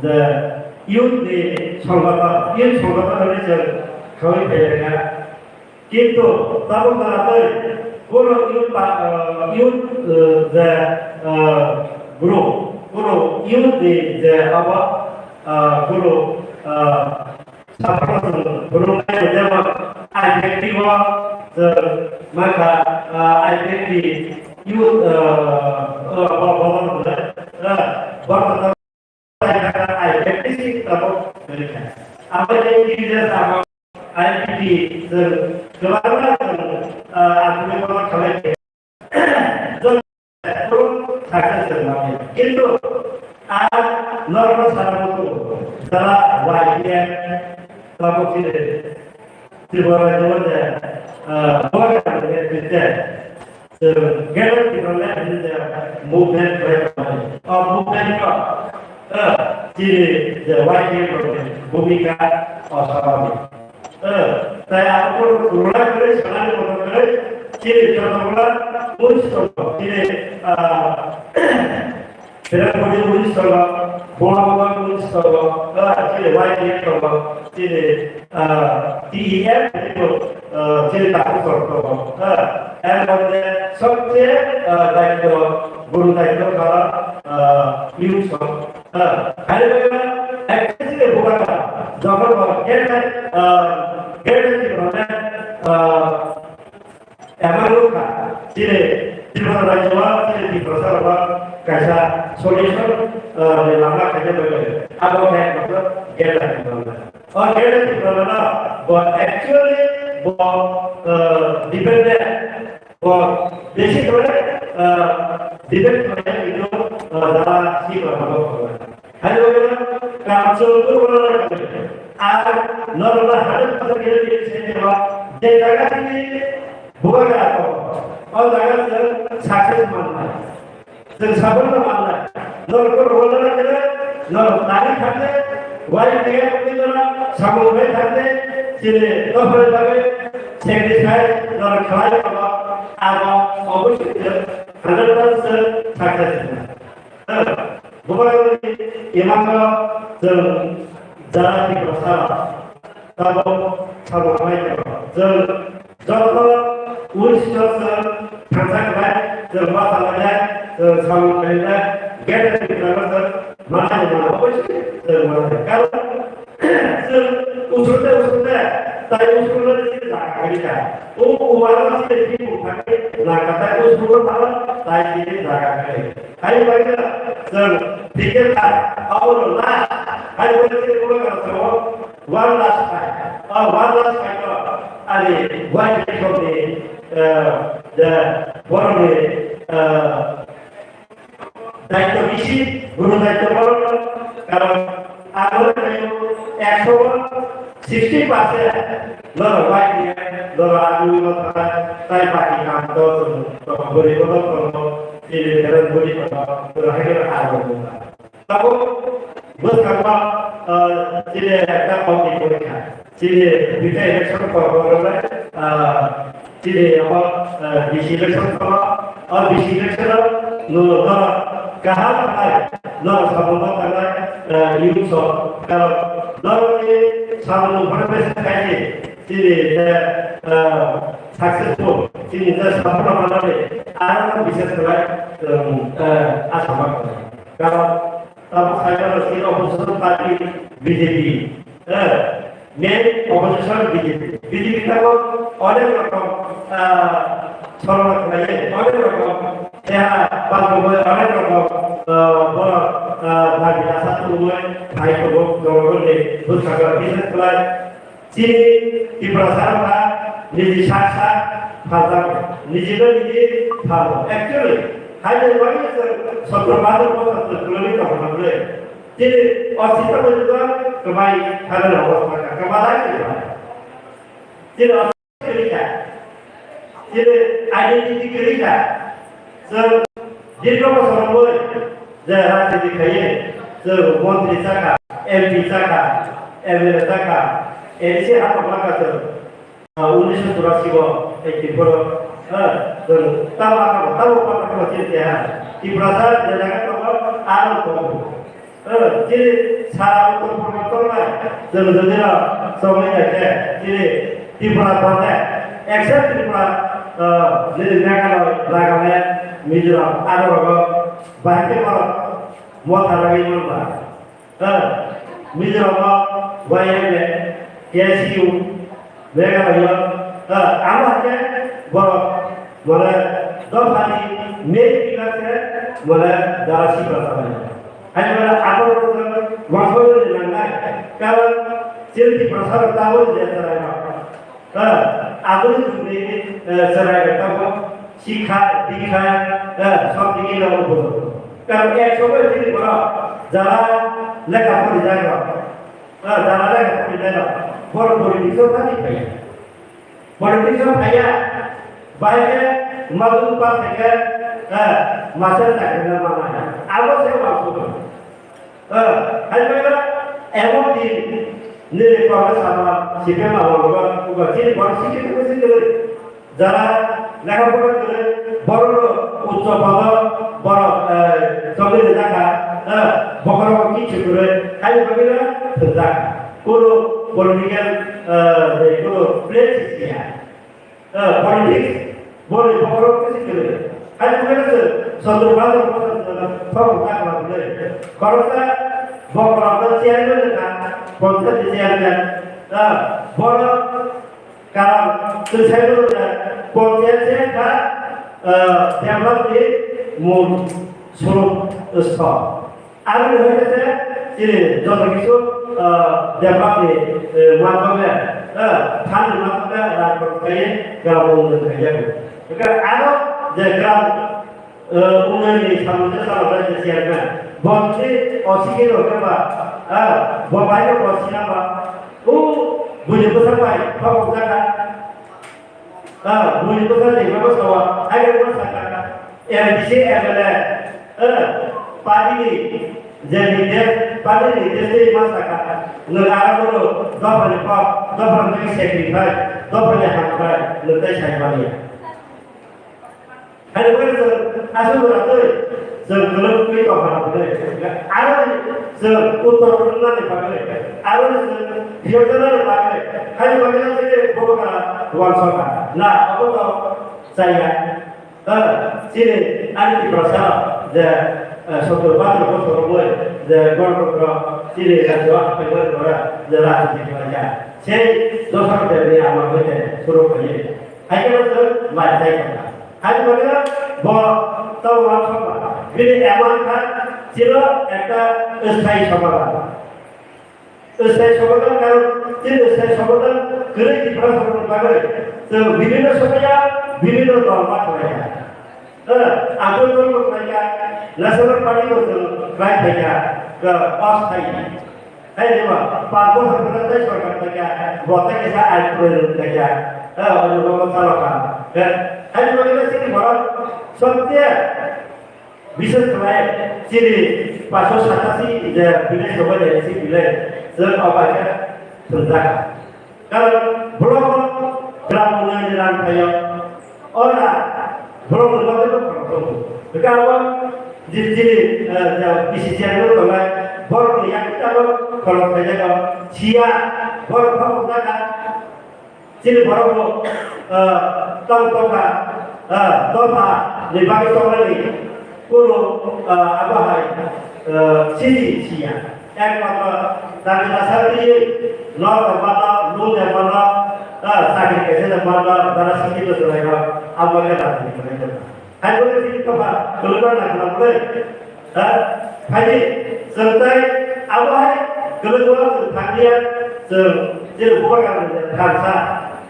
the youth ni songgothon, youth songgothon hwnwi chwng khalai phaikha. Kintu tabuk jora tei bono youth pa-, ah, youth, eh, je, ah, group, bono youth ni je abo, ah, bono, ah, saphano chwng bono nai jemon I P F T o, eh, mangkha, ah, I P F T youth, eh, eh, bo-, bo-, bo-, eh, bo-, I P F T tabuk kwrwi kha. Abo je T D S abo I P T chwng kwbangma chwng, ah, ang tini bono khalai khe. Jotoni success chwng manya. Kintu ang norokno sana muchungo, jara Y P F tabuk chini Tripura rajyo je, ah, Bubagra je, je, Greater Tipraland hwnwi je movement khlai tongmani. O movement-o, eh, chini je Y T F rokni bhumika osabani. Eh, tai ang bono kwrwngna kwrwi, sanani bono kwrwi, chini jotobola buji tongo, chini, ah, Pherangpudi buji tongo, Bongabonga buji tongo, ah, chini Y T F tongo, chini, ah, T E F tongo, ah, chini takhuk tongo, ah, er moddhe sobche, ah, daityo, guru daityo khala, ah, youth song, ah, hai bai actually bubagra, jokhon bo, ah, Emang wngkha, chini Tripura rajyo o, chini Tiprasa rok kaisa solution, eh, ni lama khaina bagwi abo khe matlab gate Tiprasa. O gate Tiprasa no bo actually bo, eh, dependent, bo besi kore, eh, depend kore itu, eh, jala si kore. Hai bo kaam chwng bo bo rok. Ar norok hundred percent guarantee se ba je jaga sini bubagra to. O jaga se success manna. Se sabun manna. Norok ko rola kene, norok tari khate, wai te ko dora, sabun wai khate, sini to hoi babe, sacrifice norok khlai ba, abo obviously hundred percent success. Bubagrani imangno chwng jara Tiprasa tabuk sabo khlai tongo. Chwng joto uisto chwng thansa khlai, chwng bachalainai, chwng samung khlainai, gede Tiprasa chwng manai mano, obosi chwng manai. Karon chwng usulde usulde, tai usulde chini jaga khaikha. O uaro chini bini bumthangni jaga, tai usulde thangma, tai chini jaga khai. Hai bai khe chwng ticket khai, abono last. Hai bai khe chini borok rok tongo, one last khai. O one last khai no, ani wai khe thokni, eh, je borokni, eh, daityo bisi, guru daityo borok no, karon ang hwnwi khaio, ekso o sixty percent norok wai khe norok ang nwi ma thangkha, tai baki kam to chwng tongma bwrwi bono tongo, chini pherang bwrwi tongo, chwng hai khe ang nwi ma. Tabuk bwskango, ah, chini ekta kokni porikha. Chini bithai election kormo rwbai, ah, chini abo, ah, D C election kormo. O D C election o no, no, Kaham khlai, norok samung ma tangnai, eh, youth rok, karon norokni samung horo besi khaidi, chini je, eh, successful, chini je saphano manani, aro bises khlai, um, eh, asa ma khlai. Karon tabuk sai mano chini opposition party B J P, eh, main opposition B J P. B J P tabuk onek rokom, ah, sorona khlaiye, onek rokom, ya, bangkok onek rokom, ah, borok, ah, dabi dasa tubui, phai tongo, jongol ni bwskango business khlai. Chini Tiprasa wngkha niji sak sak phaljago, niji no niji phalo. Actually, haino bagwi chwng sotro bahadur bochor chwng kwlwngwi tongkha bwle. Chini o sita bwrwino kwbai thangwi rw kha, kwma lai se kwbai. Chini o kwrwi kha. Chini identity kwrwi kha. Chwng dirgho bosor wngwi je rajniti khaiwi chwng montri chakha, M P chakha, M L A chakha, A D C haphang lakha chwng. Ah, unisho churasi o, eighty four o, ah, chwng tamo abo, tamo pata kabo chini keha. Tiprasa je jaga tongo, aro tongo. Ah, chini sara Uttor Purbanchal bai, chwng jodi no chongwi naikhe, chini Tripura bade, except Tripura, ah, nini Meghalaya, Nagaland, Mizoram, aro rogo, bahai khe borok motha rwgwi manba. Ah, Mizoram o Y M A, K S U, Meghalaya, ah, amo hakhe borok, mane, dophani main pillar khe, mane, jara sibra salai. Hai mane, abo rok wngkha wangsa wngwi nangnai. Karon chini Tiprasa rok tabuk je chwrai rok. Ah, aboni jugni, eh, chwrai rok tabuk. Sikha, dikha, eh, sob digi no ubo. Karon ek somoy chini borok jara lekha pori jago. Eh, jara lekha pori jago. Borok politics o thani phaiya. Politics o phaiya. Bahai khe madung pass khe, eh, master chakri no manai. Abo se wangsugo. Eh, hai bai ba, emon din, nini kok sama, C P M ma wangsugo, ugo chini borok sikhe thangwi sikhe. Jara lekha pora kwrwi, borok no uccho podo, borok, eh, chongwi rijak kha, eh, bokhorok kichu kwrwi, haini bagwi no thwngjak. Kuno political, eh, kuno place ya. Eh, politics, boni bokhorok kichu kwrwi. Haini bagwi no chwng sotro bahadur bochor chwng thok wngkha kwlai. Khoroksa bokhorok no chairman wngkha, panchayat ni chairman. Eh, borok Karon chwng sai mano je, panchayat se kha, ah, develop ni mul suruk stho. Aro ni hoi khe se chini joto kisu, ah, develop ni, eh, madhyome, eh, phan ni madhyome rang rok khlaiwi gram unnayon khlaijago. Hwnkhe aro je gram Eh, ungnani samung je salok bai je chairman. Bo je O C K rok khe ba, ah, bo bai bo sina ba. O, buini bwsa bai, ba bo jaga. Ah, buini bwsa de ba sawa, ai ba saka. M D C, M L A, eh, party ni je leader, party ni leader de ba saka. Nang ara bo dophani pa, dophani sacrifice, dophani hamkrai, nang tai sai ba ya. Hai wngkha chwng aswk jora twi chwng kwlwng twi tongkha twi. Aro chwng uttor wngna ni bagwi, aro chwng phiyokna ni bagwi, hai bagwi chwng bokra wansokha. Na, obo to chaya. Ha, chini ani Tiprasa je, eh, sottor bahatur bosor wngwi je Ganatantro chini rajyo haphaiwi tora je rajniti khlaikha. Sei dosar de ni ama hoite suru khaye. Hai khe chwng mai chai tongkha. Hai khe bo tamo wansokma. Bini emon kha chwng ekta sthayi somadan. Sthayi somadan karon chini sthayi somadan kwrwi Tiprasa rokni bagwi chwng bibhinno somaya bibhinno dol ma khlaikha. Eh, ang dol ma khlaikha, National Party bo chwng khlai phaikha, eh, osthayi. Hai de ba, pa bo ha kata tai sorkar ta kya, bo ta kisa ai proyon ta kya. Ha, anu ko ta lo ka. Ha, hai de ba kisa sini bora, sob tiya. Bishes khlai, chini paso satasi je village ko ba de si village, je o ba kya, thunjak. Karon, block gram unnayon ni rang phaio. Ora, block ni mate ko khorok tongo. Beka abo, Chini, chini, eh, ja, B C C I no tongnai, borok ni yakni tabok khorok khaijak o, siya, borok kha bujak kha, chini borok bo, eh, tong tong kha, eh, dopha ni bagwi tongnani, kunu, eh, abo hai, eh, sidi siya. Ekmatro jati basa twiwi, nok tongmano, lung tongmano, eh, chakri kaisa tongmano, dara sikhi tongmano, abo khe rajniti khlai tongkha. Hai bole chini tongkha, kwlwkma nakhwlak bole. Ha? Phaidi, chwng tai abo hai kwlwkma chwng thangya, chwng je bubagra thansa,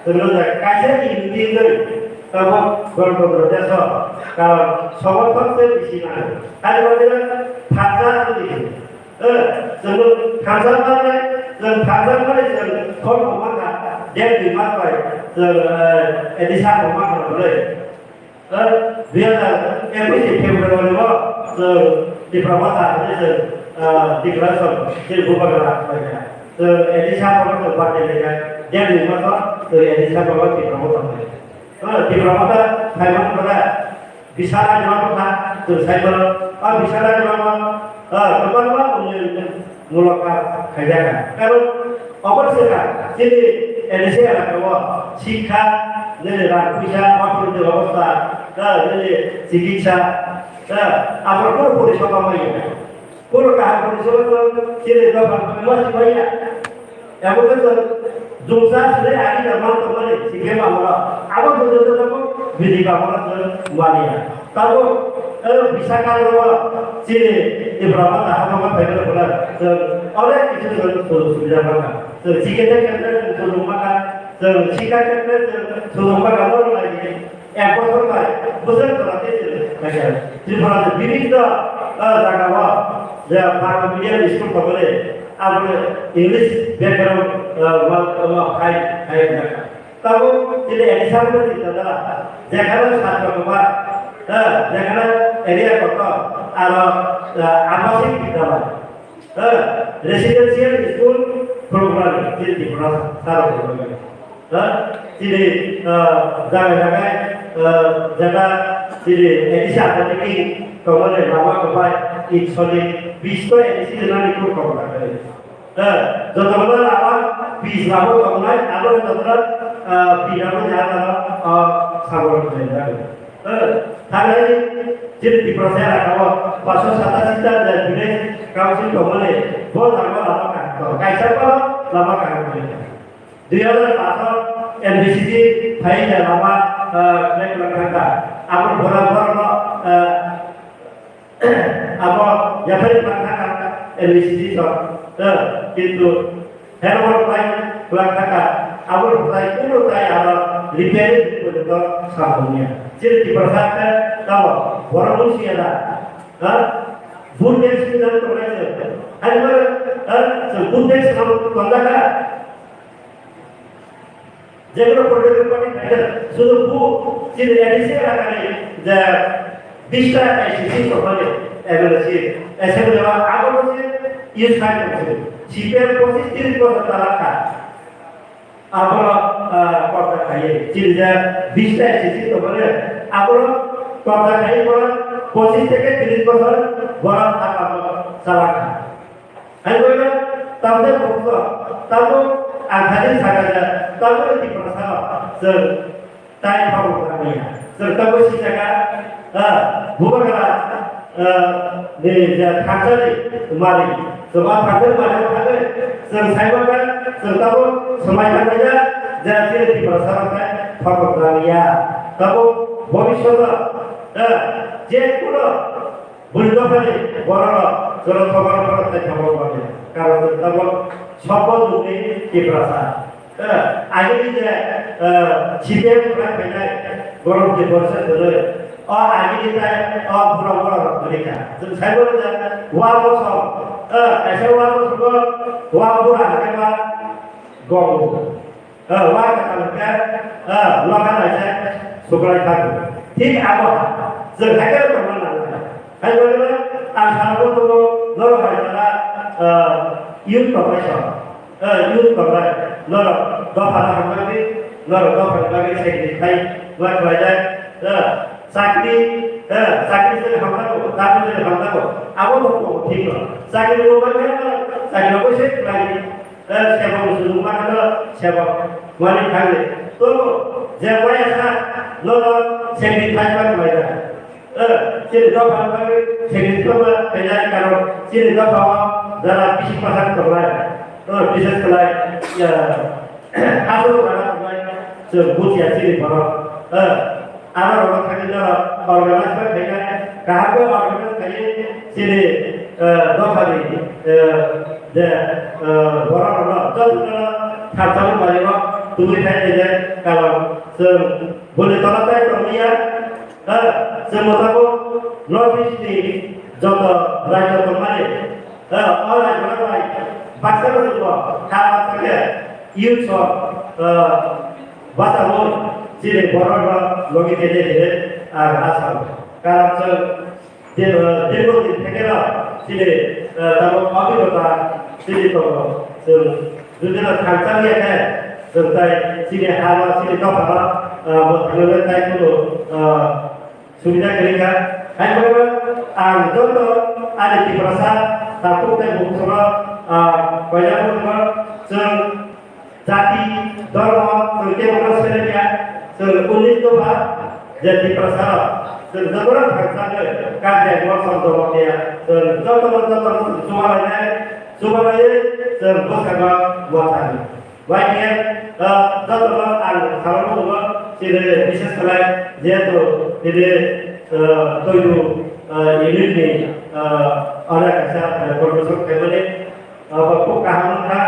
chwng no jai kaisa ni bini twi tabo Ganatantro desh o, karon somorthon se bisi nango. Hai bole thansa twi. Eh, chwng thansa manai, chwng thansa manai chwng khorokma kha, dek dui mas bai chwng, eh, edisa khorokma kha bole. Eh, dui hajar ekush ni February o chwng Tipra Motha hwnwi chwng, ah, declaration chini bubagra khlaikha. Chwng edisa borok chwng party laikha, dek dui mas o chwng edisa borok Tipra Motha khlaikha. Eh, Tipra Motha phaimani pore Bisala jora bwkha chwng sai mano. O Bisala jora no, ah, kwbangma unnoyon mulok kha khaijakha. Karon obo se kha, chini A D C elaka o sikha, nini rang puisa, orthonoitik obostha, ah, nini chikitsa, ah, abo kunu porisoma maya. Kunu kaham porisoma to chini dopha masi maya. Abo khe chwng jungsa swnwi agita man tongmani sikhe mamano. Abo jungsa jungsa bo bini bamano chwng mania. Tabo, eh, bisakha rok chini Tipra Motha hapma phaimani phano chwng onek kisu chwng sujog subida mankha. Chwng sikhe khetre chwng sujog mankha, chwng sikha khetre chwng sujog mankha, norok nai di. Ek bochor bai bwswk jora tei chwng kaitor Tripura ni bibinno, ah, jaga o je Bangla medium school thokole aboni English background, ah, wa, wa, hai, hai, hai. Tabo chini example ni dada, jekhano satro kwbang, ah, jekhano area kotor, aro, ah, abasik bidyalay. Eh, residential school program, chini Tripura saro program. Eh, chini, eh, jaga jaga, eh, jaga chini A D C undertaking tongmani lama kwbai, it soni, bis to A D C nani kur kok kari. Eh, jotono lama bis lama tongnai, abo jotono, eh, pidamo jaga, eh, sabor jaga. Eh, thangnaini chini Tiprasa elaka o paanso satasi ta je village council tongmani, bo jaga lama kaham tongo. Kaisa phano lama kaham tongo. Dui hazar paanch o N B C C phai je lama, eh, khlai kwlwng thangkha. Abo bora borokno, eh, abo yaphai kwlwng thangkha N B C C song. Eh, kintu Heno borok tai kwlak thangkha, abo rok tai kunu tai aro repairing porjonto samung ya. Chini Tiprasa khe tamo borok mung siya da. Ha? Vote bank sini dan tongnai se. Ani ma, ha? Se vote bank sini tongjak kha. Jekunu political party khaijak, sudu bu chini A D C elakani je bista A C C tongmani M L A seat, assembly o abo se use khai tong se. C P M pochis tris bochor chalak kha. Abono, ah, kobja khaiwi. Chini je bista A C C tongmani abono kobja khaiwi borok pochis theke tris bochor borok ha kamo chalak kha. Hai boina tamde bokso, tamo ang thani saka ja, tamo ni Tiprasa rok, chwng tai phabu thangmaya. Chwng tamo si jaga, ah, bubagra, ah, ni ja thangsani mari. Chwng a thangsani mari thangwi, chwng sai mangkha, chwng tamo swmai thangmaya, ja chini Tiprasa rok tai phabu thangmaya. Tamo bhobishyot, ah, je kuno Bwrwi dophani bororok chwla thokma phano thai thangma bagwi. Karon chwng tabuk sobo jugni Tiprasa. Eh, agini je, eh, C P M kwlai phainai borok je borsa kwrwi. O agini tai o borok borok rok kwrwi kha. Chwng sai mano je wa bosong, eh, kaisa wa bosongo wa bura hwnwi ma gongo. Ah, wa katal khe, ah, lokha naisai suklai thago. Thik abo ha, chwng hai khe tongna nangnai. Hai khe ang sana bo tongo, norok hai sana, ah, youth tongnai song. Ah, youth tongnai, norok dopha na hamjak di, norok dopha ni bagwi sacrifice khlai, wa khlai jai. Eh, chakri, eh, chakri sele hamdago, chakri sele hamdago. Abo bo bo thik no. Chakri bo ma khe, chakri bo se khlai. Eh, sebok sujung ma khe sebok. Mani thangni. To, je waya sa, no, no, chakri thai ma khlai da. Eh, chini dopha bagwi chini dopha khainai karon chini dopha o jara bisi kwchak tongnai, eh, bises khlai, eh, aswk jara tongnai chwng bujiya chini borok. Eh, aro rok thani no organize bai khainai, kaham khe organize khaiwi chini, eh, dophani, eh, je, eh, borok rokno jotono thamsani bai o tubui khai khainai karon chwng boni tola tai tongya. Ha, chwng bo tabuk North East ni joto rajyo tongmani, ha, o rajyo rok bai baksa no chwng bo kha baksa khe youth rok, ha, bachalo chini borok rok logi tene hinwi ang asa o. Karon chwng di-, ha, dirgo din theke no chini, ha, tabuk obhigota chini tongo. Chwng jodi no thangchang ya khe, chwng tai chini ha no, chini dopha no, ha, bo thangwi tai kunu, ha, Subida kwrwi kha. Hai phano ang joto ani Tiprasa takhuk tei bukhukno, ah, koinai phano chwng jati, dhormo, chwng kebono selengya, chwng unis dopha je Tiprasa rok, chwng jotono thangchangwi Karbi Anglong song domo kheya, chwng jotono, jotono chwng chubalainai, chubalaiwi chwng bwskango mwthangwi. Bai khe, ah, jotono ang salamo tongo, chini bises khlai, jehetu tini, ah, Toidu, ah, unit ni, ah, oro kaisa, ah, contribution khaimani, ah, bo khub kaham wngkha,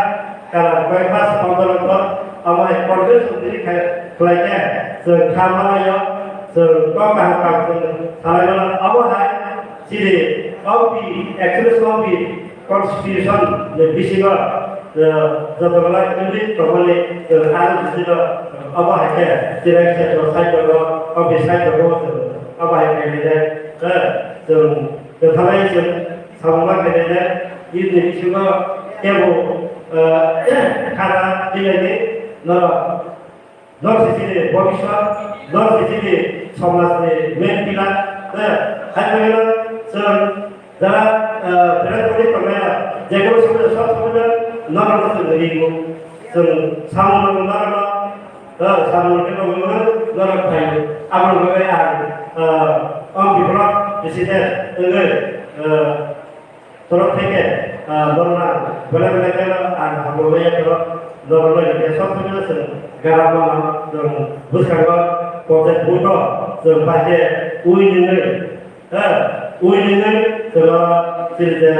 karon koi mas pondro bosor, amo hai contribution tini khai-, khlai khe, chwng kha malaio, chwng kok kaham kaham chwng salai mano, abo hai chini O B, actually O B, Constitution ni bisingo, eh, jotono unit tongmani, eh, aro bisingo, eh, obo hai khe chini side o, side o, office side o, eh, obo hai khe nini, eh, chwng kwthalai chwng samung ma khe nini, unit ni bisingo teibo, eh, khana twilaini norok. Norok se chini bhobishyot, norok se chini somaj ni main pillar, eh, hai phano chwng jara, eh, berai bodi tongnai rok, je kono somoi, sob somoi norok no chwng ringo, chwng samung rok norok no, eh, samung rok no norok phai, abo rok bai ang, eh, om biplop president wngwi, eh, Torok theke, ah, norokno belai belai kheno ang hamjakmani torok norokno rikhe sob somoi chwng garam mano, chwng bwskango contact book o chwng bai khe ui nungwi, ha, ui nungwi chwng chini je,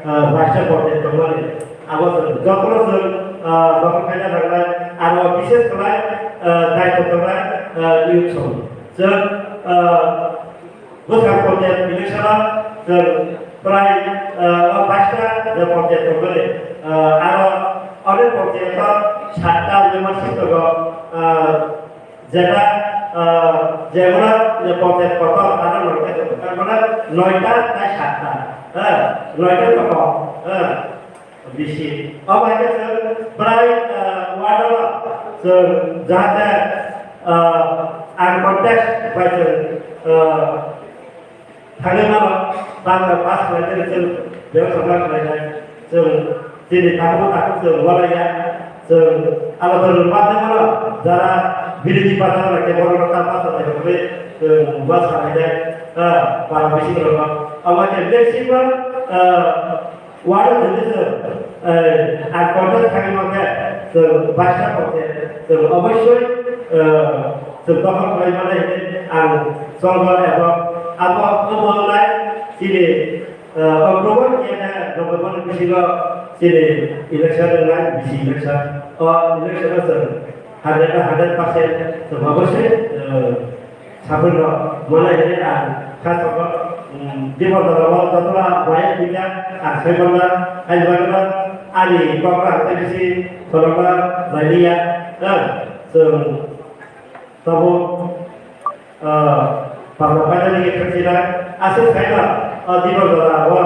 ah, vice contact tongmani. Abo chwng jotono chwng, ah, jokhon khaina nangnai, aro bishes khlai, ah, daitw tongnai, ah, youth song. Chwng, ah, Bwskang panchayat election o chwng prai, ah, o baista je panchayat tongmani, ah, aro onek panchayat o satta membership tongo, ah, jeta, ah, jemon je panchayat kotor aro noita tongo, tar mane noita tai satta, ha, noita tongo, ha. Bisi. Obo hai khe chwng prai, ah, ward o chwng jahate, ah, ang contest bai chwng, ah, thangwi mano, Bangla pass khlai khe chwng bebak sokma khlai nai. Chwng chini takhuk takhuk chwng walai ya. Chwng abo chwng rwma thangmano jara birothi party rok khe borok rok ta pass khlai khe chwng bebak sa khlai nai. Ah, para bisi rok. Obo hai khe maximum, ah, Waro jodi chwng, eh, ang contest khaima khe, chwng baista panchayat, chwng obossoi, eh, chwng dokhol khlai mano hinwi ang chongo eba abo, abo wngnai chini, eh, October ni November ni bisingo chini election wngnai, bisi election. O election o chwng hundred, hundred percent chwng obossoi, eh, Sabrino mwnai hinwi ang kha sabo, um, Dimon dala o jotono ang bai wngkha, ang sai mangna, hai bagwino ani kok ang tei bisi khorokma lailiya, ha, chwng tabuk, ah, pangma painani khe khakchina, aswk saino, ah, Dimon dala o,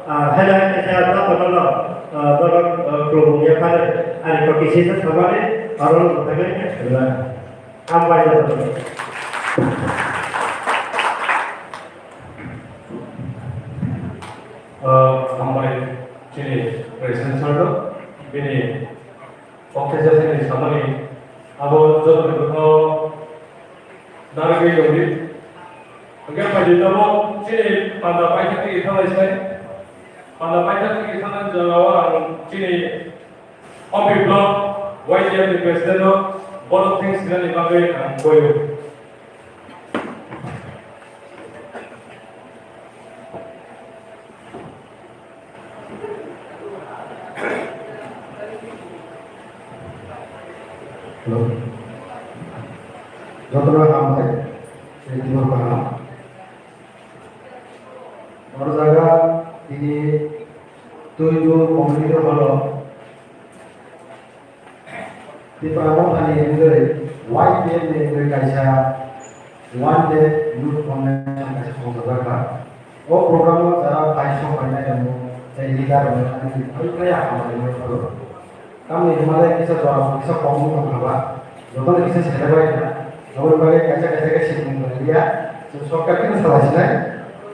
ah, hai bai khe jotono, ah, borok, ah, khulumung yaphari, ani kok kisi se samani, aro no thangwi, Hambai. Hwnkhe phaidi tabuk chini panda paithak twi thanglai sai. Panda paithak twi thangnani jora o ang chini Ompi Block Y T F ni President no bono thanks sinani bagwi ang koyo. Hello. Jotono hambai, thank you kaham. Oro jaga tini Tuidu community hall o Tipra Mothani wngwi Y T F ni wngwi kaisa One Day Youth Convention kaisa khongjak kha. O program o jara bai sok bai nai rok, tei leader rok ani bai kaya hambai rok. Tamni hwnmale kisa jora kisa kok wng tong kha ba, jotono kisa seleng bai kha. Aboni bagwi kaisa kaisa khe swngmung bai liya, chwng shortcut khe salai sinai.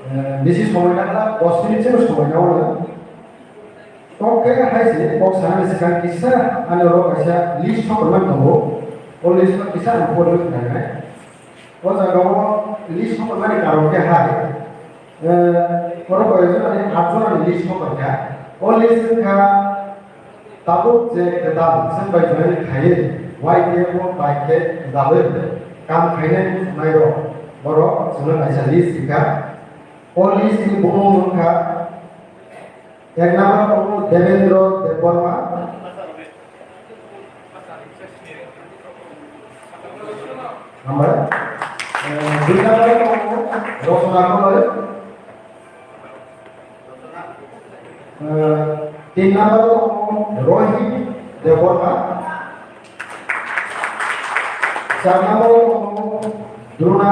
Eh, bisi somoi nangla, dos minute se somoi nango. Kok khe hai se, kok sanani swkang kisa ani oro kaisa list sokorma tongo. O list no kisa ang porwi khwnanai. O jaga o list sokormani karon khe hai, eh, oro koi jona ni, at jona ni list sokor kha. O list wngkha tabuk je kwtal chwng bai join khaiwi Y T F o bai khe kwtalwi kam khainai muchunai rok, borok chwngno kaisa list wngkha. O list ni bumung wngkha Ek number tongo Devendra Debbarma. Hambai. Eh, dui number tongo Rosona Koloi. Eh, tin number tongo Rohit Debbarma. Char number tongo Drona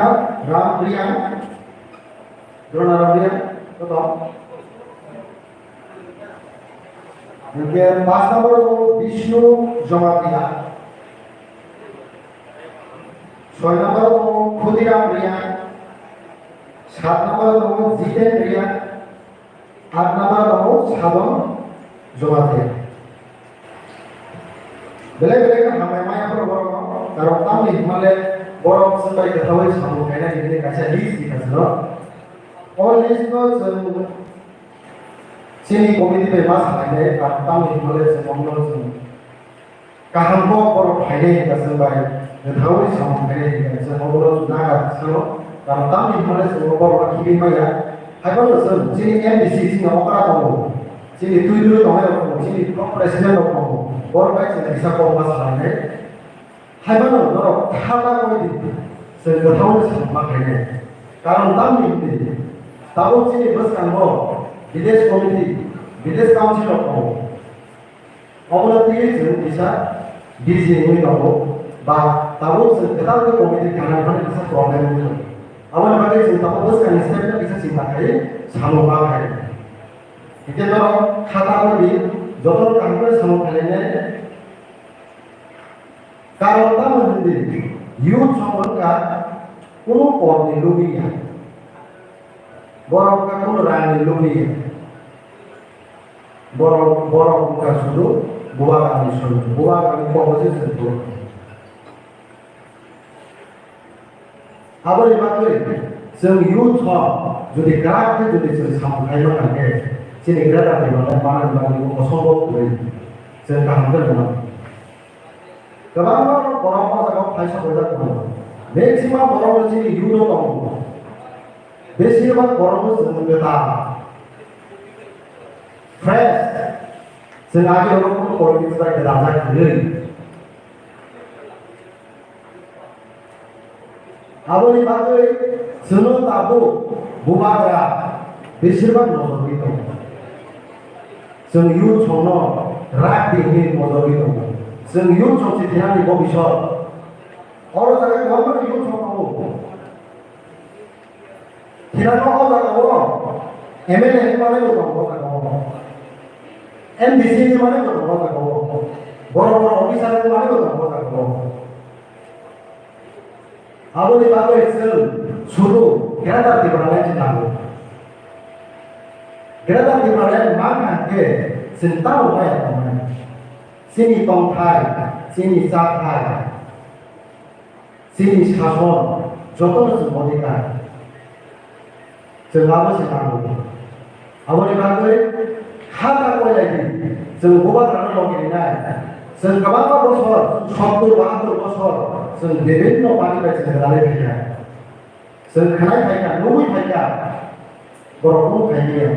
Ram Riang. Drona Ram Riang, koto? Hingke paanch number o Bishnu Jamatia. Soi number o Khudiram Riang. Sat number o Jiten Riang. At number o Sadon Jamatia. Belai belai khe hambai maya phuru borokno, karon tamni hwnmale borok chwng bai kwthaui samung khainai hinwi kaisa list rikha chwng. O list no chwng chini committee bai ma salainai, karon tamni hwnmale chwng omono chwng kaham kok borok phainai hinka chwng bai kwthaui samung khainai hinka chwng omono chwng naga sano, karon tamni hwnmale chwng borokno khibi maya. Haiphano chwng chini M D C chini okra tongo, chini twi twi tongnai rok tongo, chini block president rok tongo, borok bai chwng kisa kok ma salainai. Haiphano norok kha ta koi di, chwng kwthao se ma khainai. Karon tamni hwnwi tabuk chini bwskango village committee, village council rok tongo. Obono twiwi chwng kisa busy wngwi tongo, ba tabuk chwng kwtal khe committee khanai phano kisa problem wngwi tongo. Aboni bagwi chwng tabuk bwskangni step no kisa chinta khai samung ma khai. Hingke norok kha ta koi di, jotono kaham khe samung khlainai. Karon tamo hwnwi youth song wngkha kunu porni lubiya. Borok wngkha kunu rangni lubiya. Borok, borok wngkha sudu bubagrani song, bubagrani kok se chwng tong. Aboni bagwi chwng youth rok jodi kwrak khe jodi chwng samung khai mangkha khe, chini greater Tipraland manani bagwi bo osombob kwrwi. Chwng kaham khe nukha. Kwbangma borok o jaga o phaisa boijak tongo. Maximum borok no chini youth o tongo. Beshirbak borok no chwng kwtal. Fresh. Chwng age oro kunu politics bai kwdajak kwrwi. Aboni bagwi chwngno tabuk bubagra beshirbak nojorwi tongo. Chwng youth songno rak di hwnwi nojorwi tongo. Chwng youth song se thinani bobisot. Oro jaga kwbangma youth song tongo. Thilano o jaga o M L A ni manwi bo tongo o jaga o. M D C ni manwi bo tongo o jaga o. Boro boro officer ni manwi bo tongo o jaga o. Aboni bagwi chwng sudu Greater Tipraland se nango. Greater Tipraland mankha khe chwng tamo maya tongnai. Chini tongthai, chini chathai, chini sason, jotono chwng odhikar. Chwng abo se nango. Aboni bagwi ha ta koilai di. Chwng bubagrano logi rinai. Chwng kwbangma bosor, sottur bahattur bosor, chwng bibinno party bai chwng kwlai phaikha. Chwng khwnai phaikha, nugwi phaikha. Borok kunu phaikhe ya.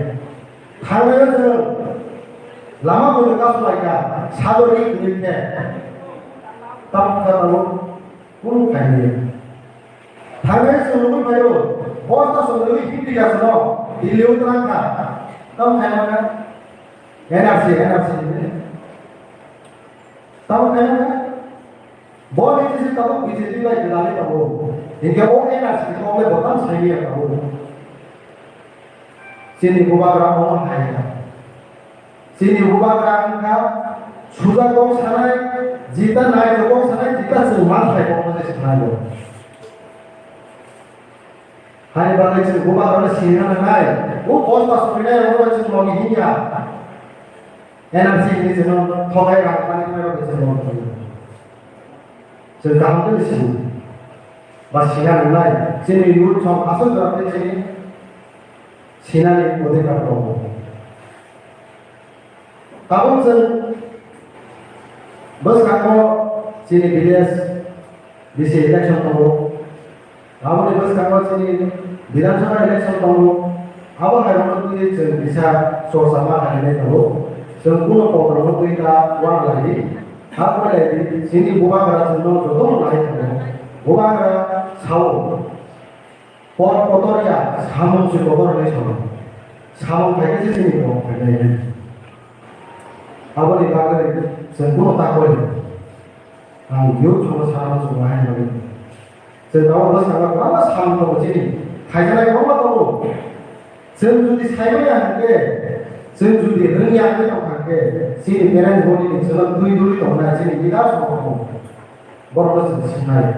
Thangnaio chwng lama buino kasulaikha, sagori kwrwi khe. Tamo kha tamo kunu phaikhe ya. Thangnaio chwng nugwi phaio, bosta chwng nugwi hindi ka chwng Delhi-o twlang kha. Tamo khaima kha? N R C, N R C hinwi. Tamo khaima kha? Bo ni sisi tabuk B J P bai gwdalwi tongo. Hinkhe o N R C ni kok le bo tamo saimanya tabuk. Chini bubagra omo hai kha. Chini bubagra wngkha suja kok sanai, jita nai kok sanai, jita chwng man thai kok sanai bo. Hai bagwi chwng bubagrano sini nangnai. O bosta soinai rokno chwng logi hinya. N R C hinwi chwngno thogai rang mani thangnairok bai chwng logi hinya. Chwng kaham khe sini. Ba sina nangnai. Chini youth song aswk jora tei chini sinani odhikar tongo. Tabuk chwng bwskango chini village V C election tongo. Aboni bwskango chini Bidhan Sabha election tongo. Abo hai rokno twi chwng kisa chorcha ma khainai tongo. Chwng kuno kokrokno twi ta uanaidi, ha uanaidi chini bubagra chwngno jotono nai tongo. Bubagra sao. Por kotor ya, samung se kotor hinwi sano. Samung khaikhe se chini kok khainai hinwi. Aboni bagwi chwng kuno ta kori. Ang youth songno sana muchungo hai hinwi. Chwng tabuk bwskango kwbangma samung tongo chini. Khaijaknai kwbangma tongo. Chwng jodi saimanya hinkhe, chwng jodi rwngya wngwi tongkha hinkhe, chini parents body ni chwngno twi duri tongnai, chini leaders rok tongo. Borokno chwng sinai.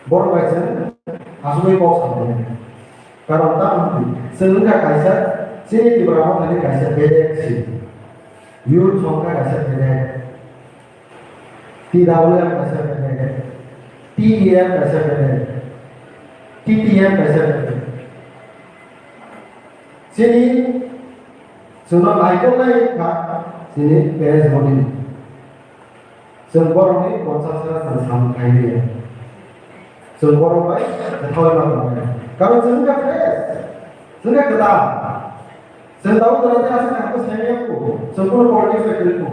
Borok bai chwng asugwi kok salai. Karon tamo hwnwi chwng wngkha kaisa chini Tipra Mothani kaisa bedek si. Youth songkha kaisa bedek. T W M kaisa bedek. T E M kaisa bedek. T T M kaisa bedek. Chini chwngno naikolnai kha chini parents body. Chwng borokni konsa sara chwng samung khai liya. Chwng borok bai kwthaui ma tongnai. Karon chwng wngkha fresh, chwng wngkha kwtal. Chwng tabuk jora tei aswk hai khe saimanya kho, chwng kunu politics bai kwrwi kho.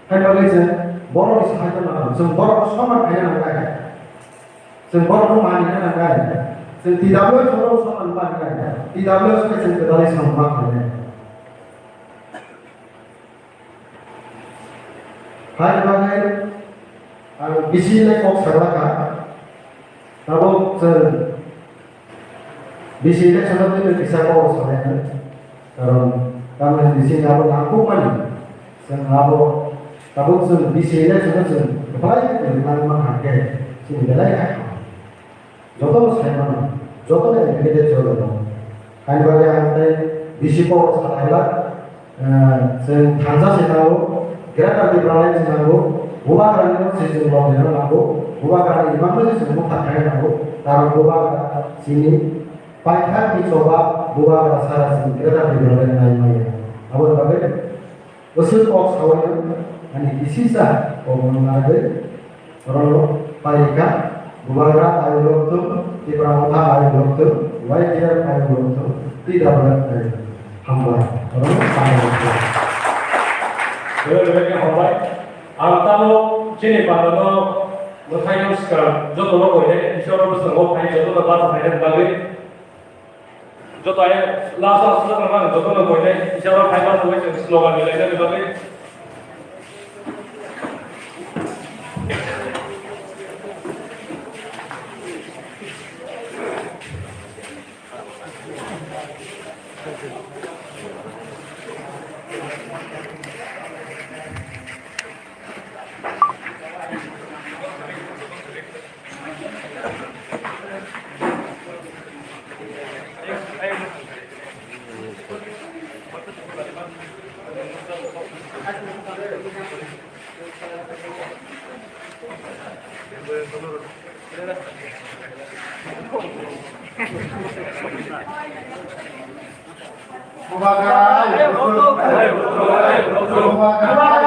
Hai bagwi chwng borokni sahai tongna nango, chwng borokno soman khaina nangnai. Chwng borokno manina nangnai. Chwng T W S no soman manina nangnai. T W S khe chwng kwtalwi samung ma khlainai. Hai bagwi ang bisi le kok saglakha. Tabuk chwng bisi election no twi kisa kok salai. Karon tamni bisi abo nangkukmani. Chwng abo tabuk chwng bisi election no chwng kwplai kwrwi nangma hwnkhe chini belai kha. Jotono sai mano, jotono educated chwla tongo. Haini bagwi ang tei bisi kok sa khailak, eh, chwng thansa se nango, greater Tipraland se nango, bubagrani se chwng lok rwna nango, bubagrani imang no se chwng bwkha khaina nango, karon bubagra chini paithakni choba bubagra sara chwng greater Tipraland nai maya. Aboni bagwi Bwswk kok saui, ani kisisa kok nung narwgwi, borok paikha, bubagra ayuk lokthung, Tipra Motha ayuk lokthung, Y T F ayuk lokthung, T W F ayuk lokthung. Hambai, borok paikha. Bebek bebek khe hambai. Ang tamo chini panda no mwthai no swkang joto no koinai, Isor no bwskango phai joto no bachai phainani bagwi. Joto ai last o aswk wngmano jotono koinai kisa oro phai ma thangwi chwng slogan ni lainani bagwi. Bubagra, Bubagra.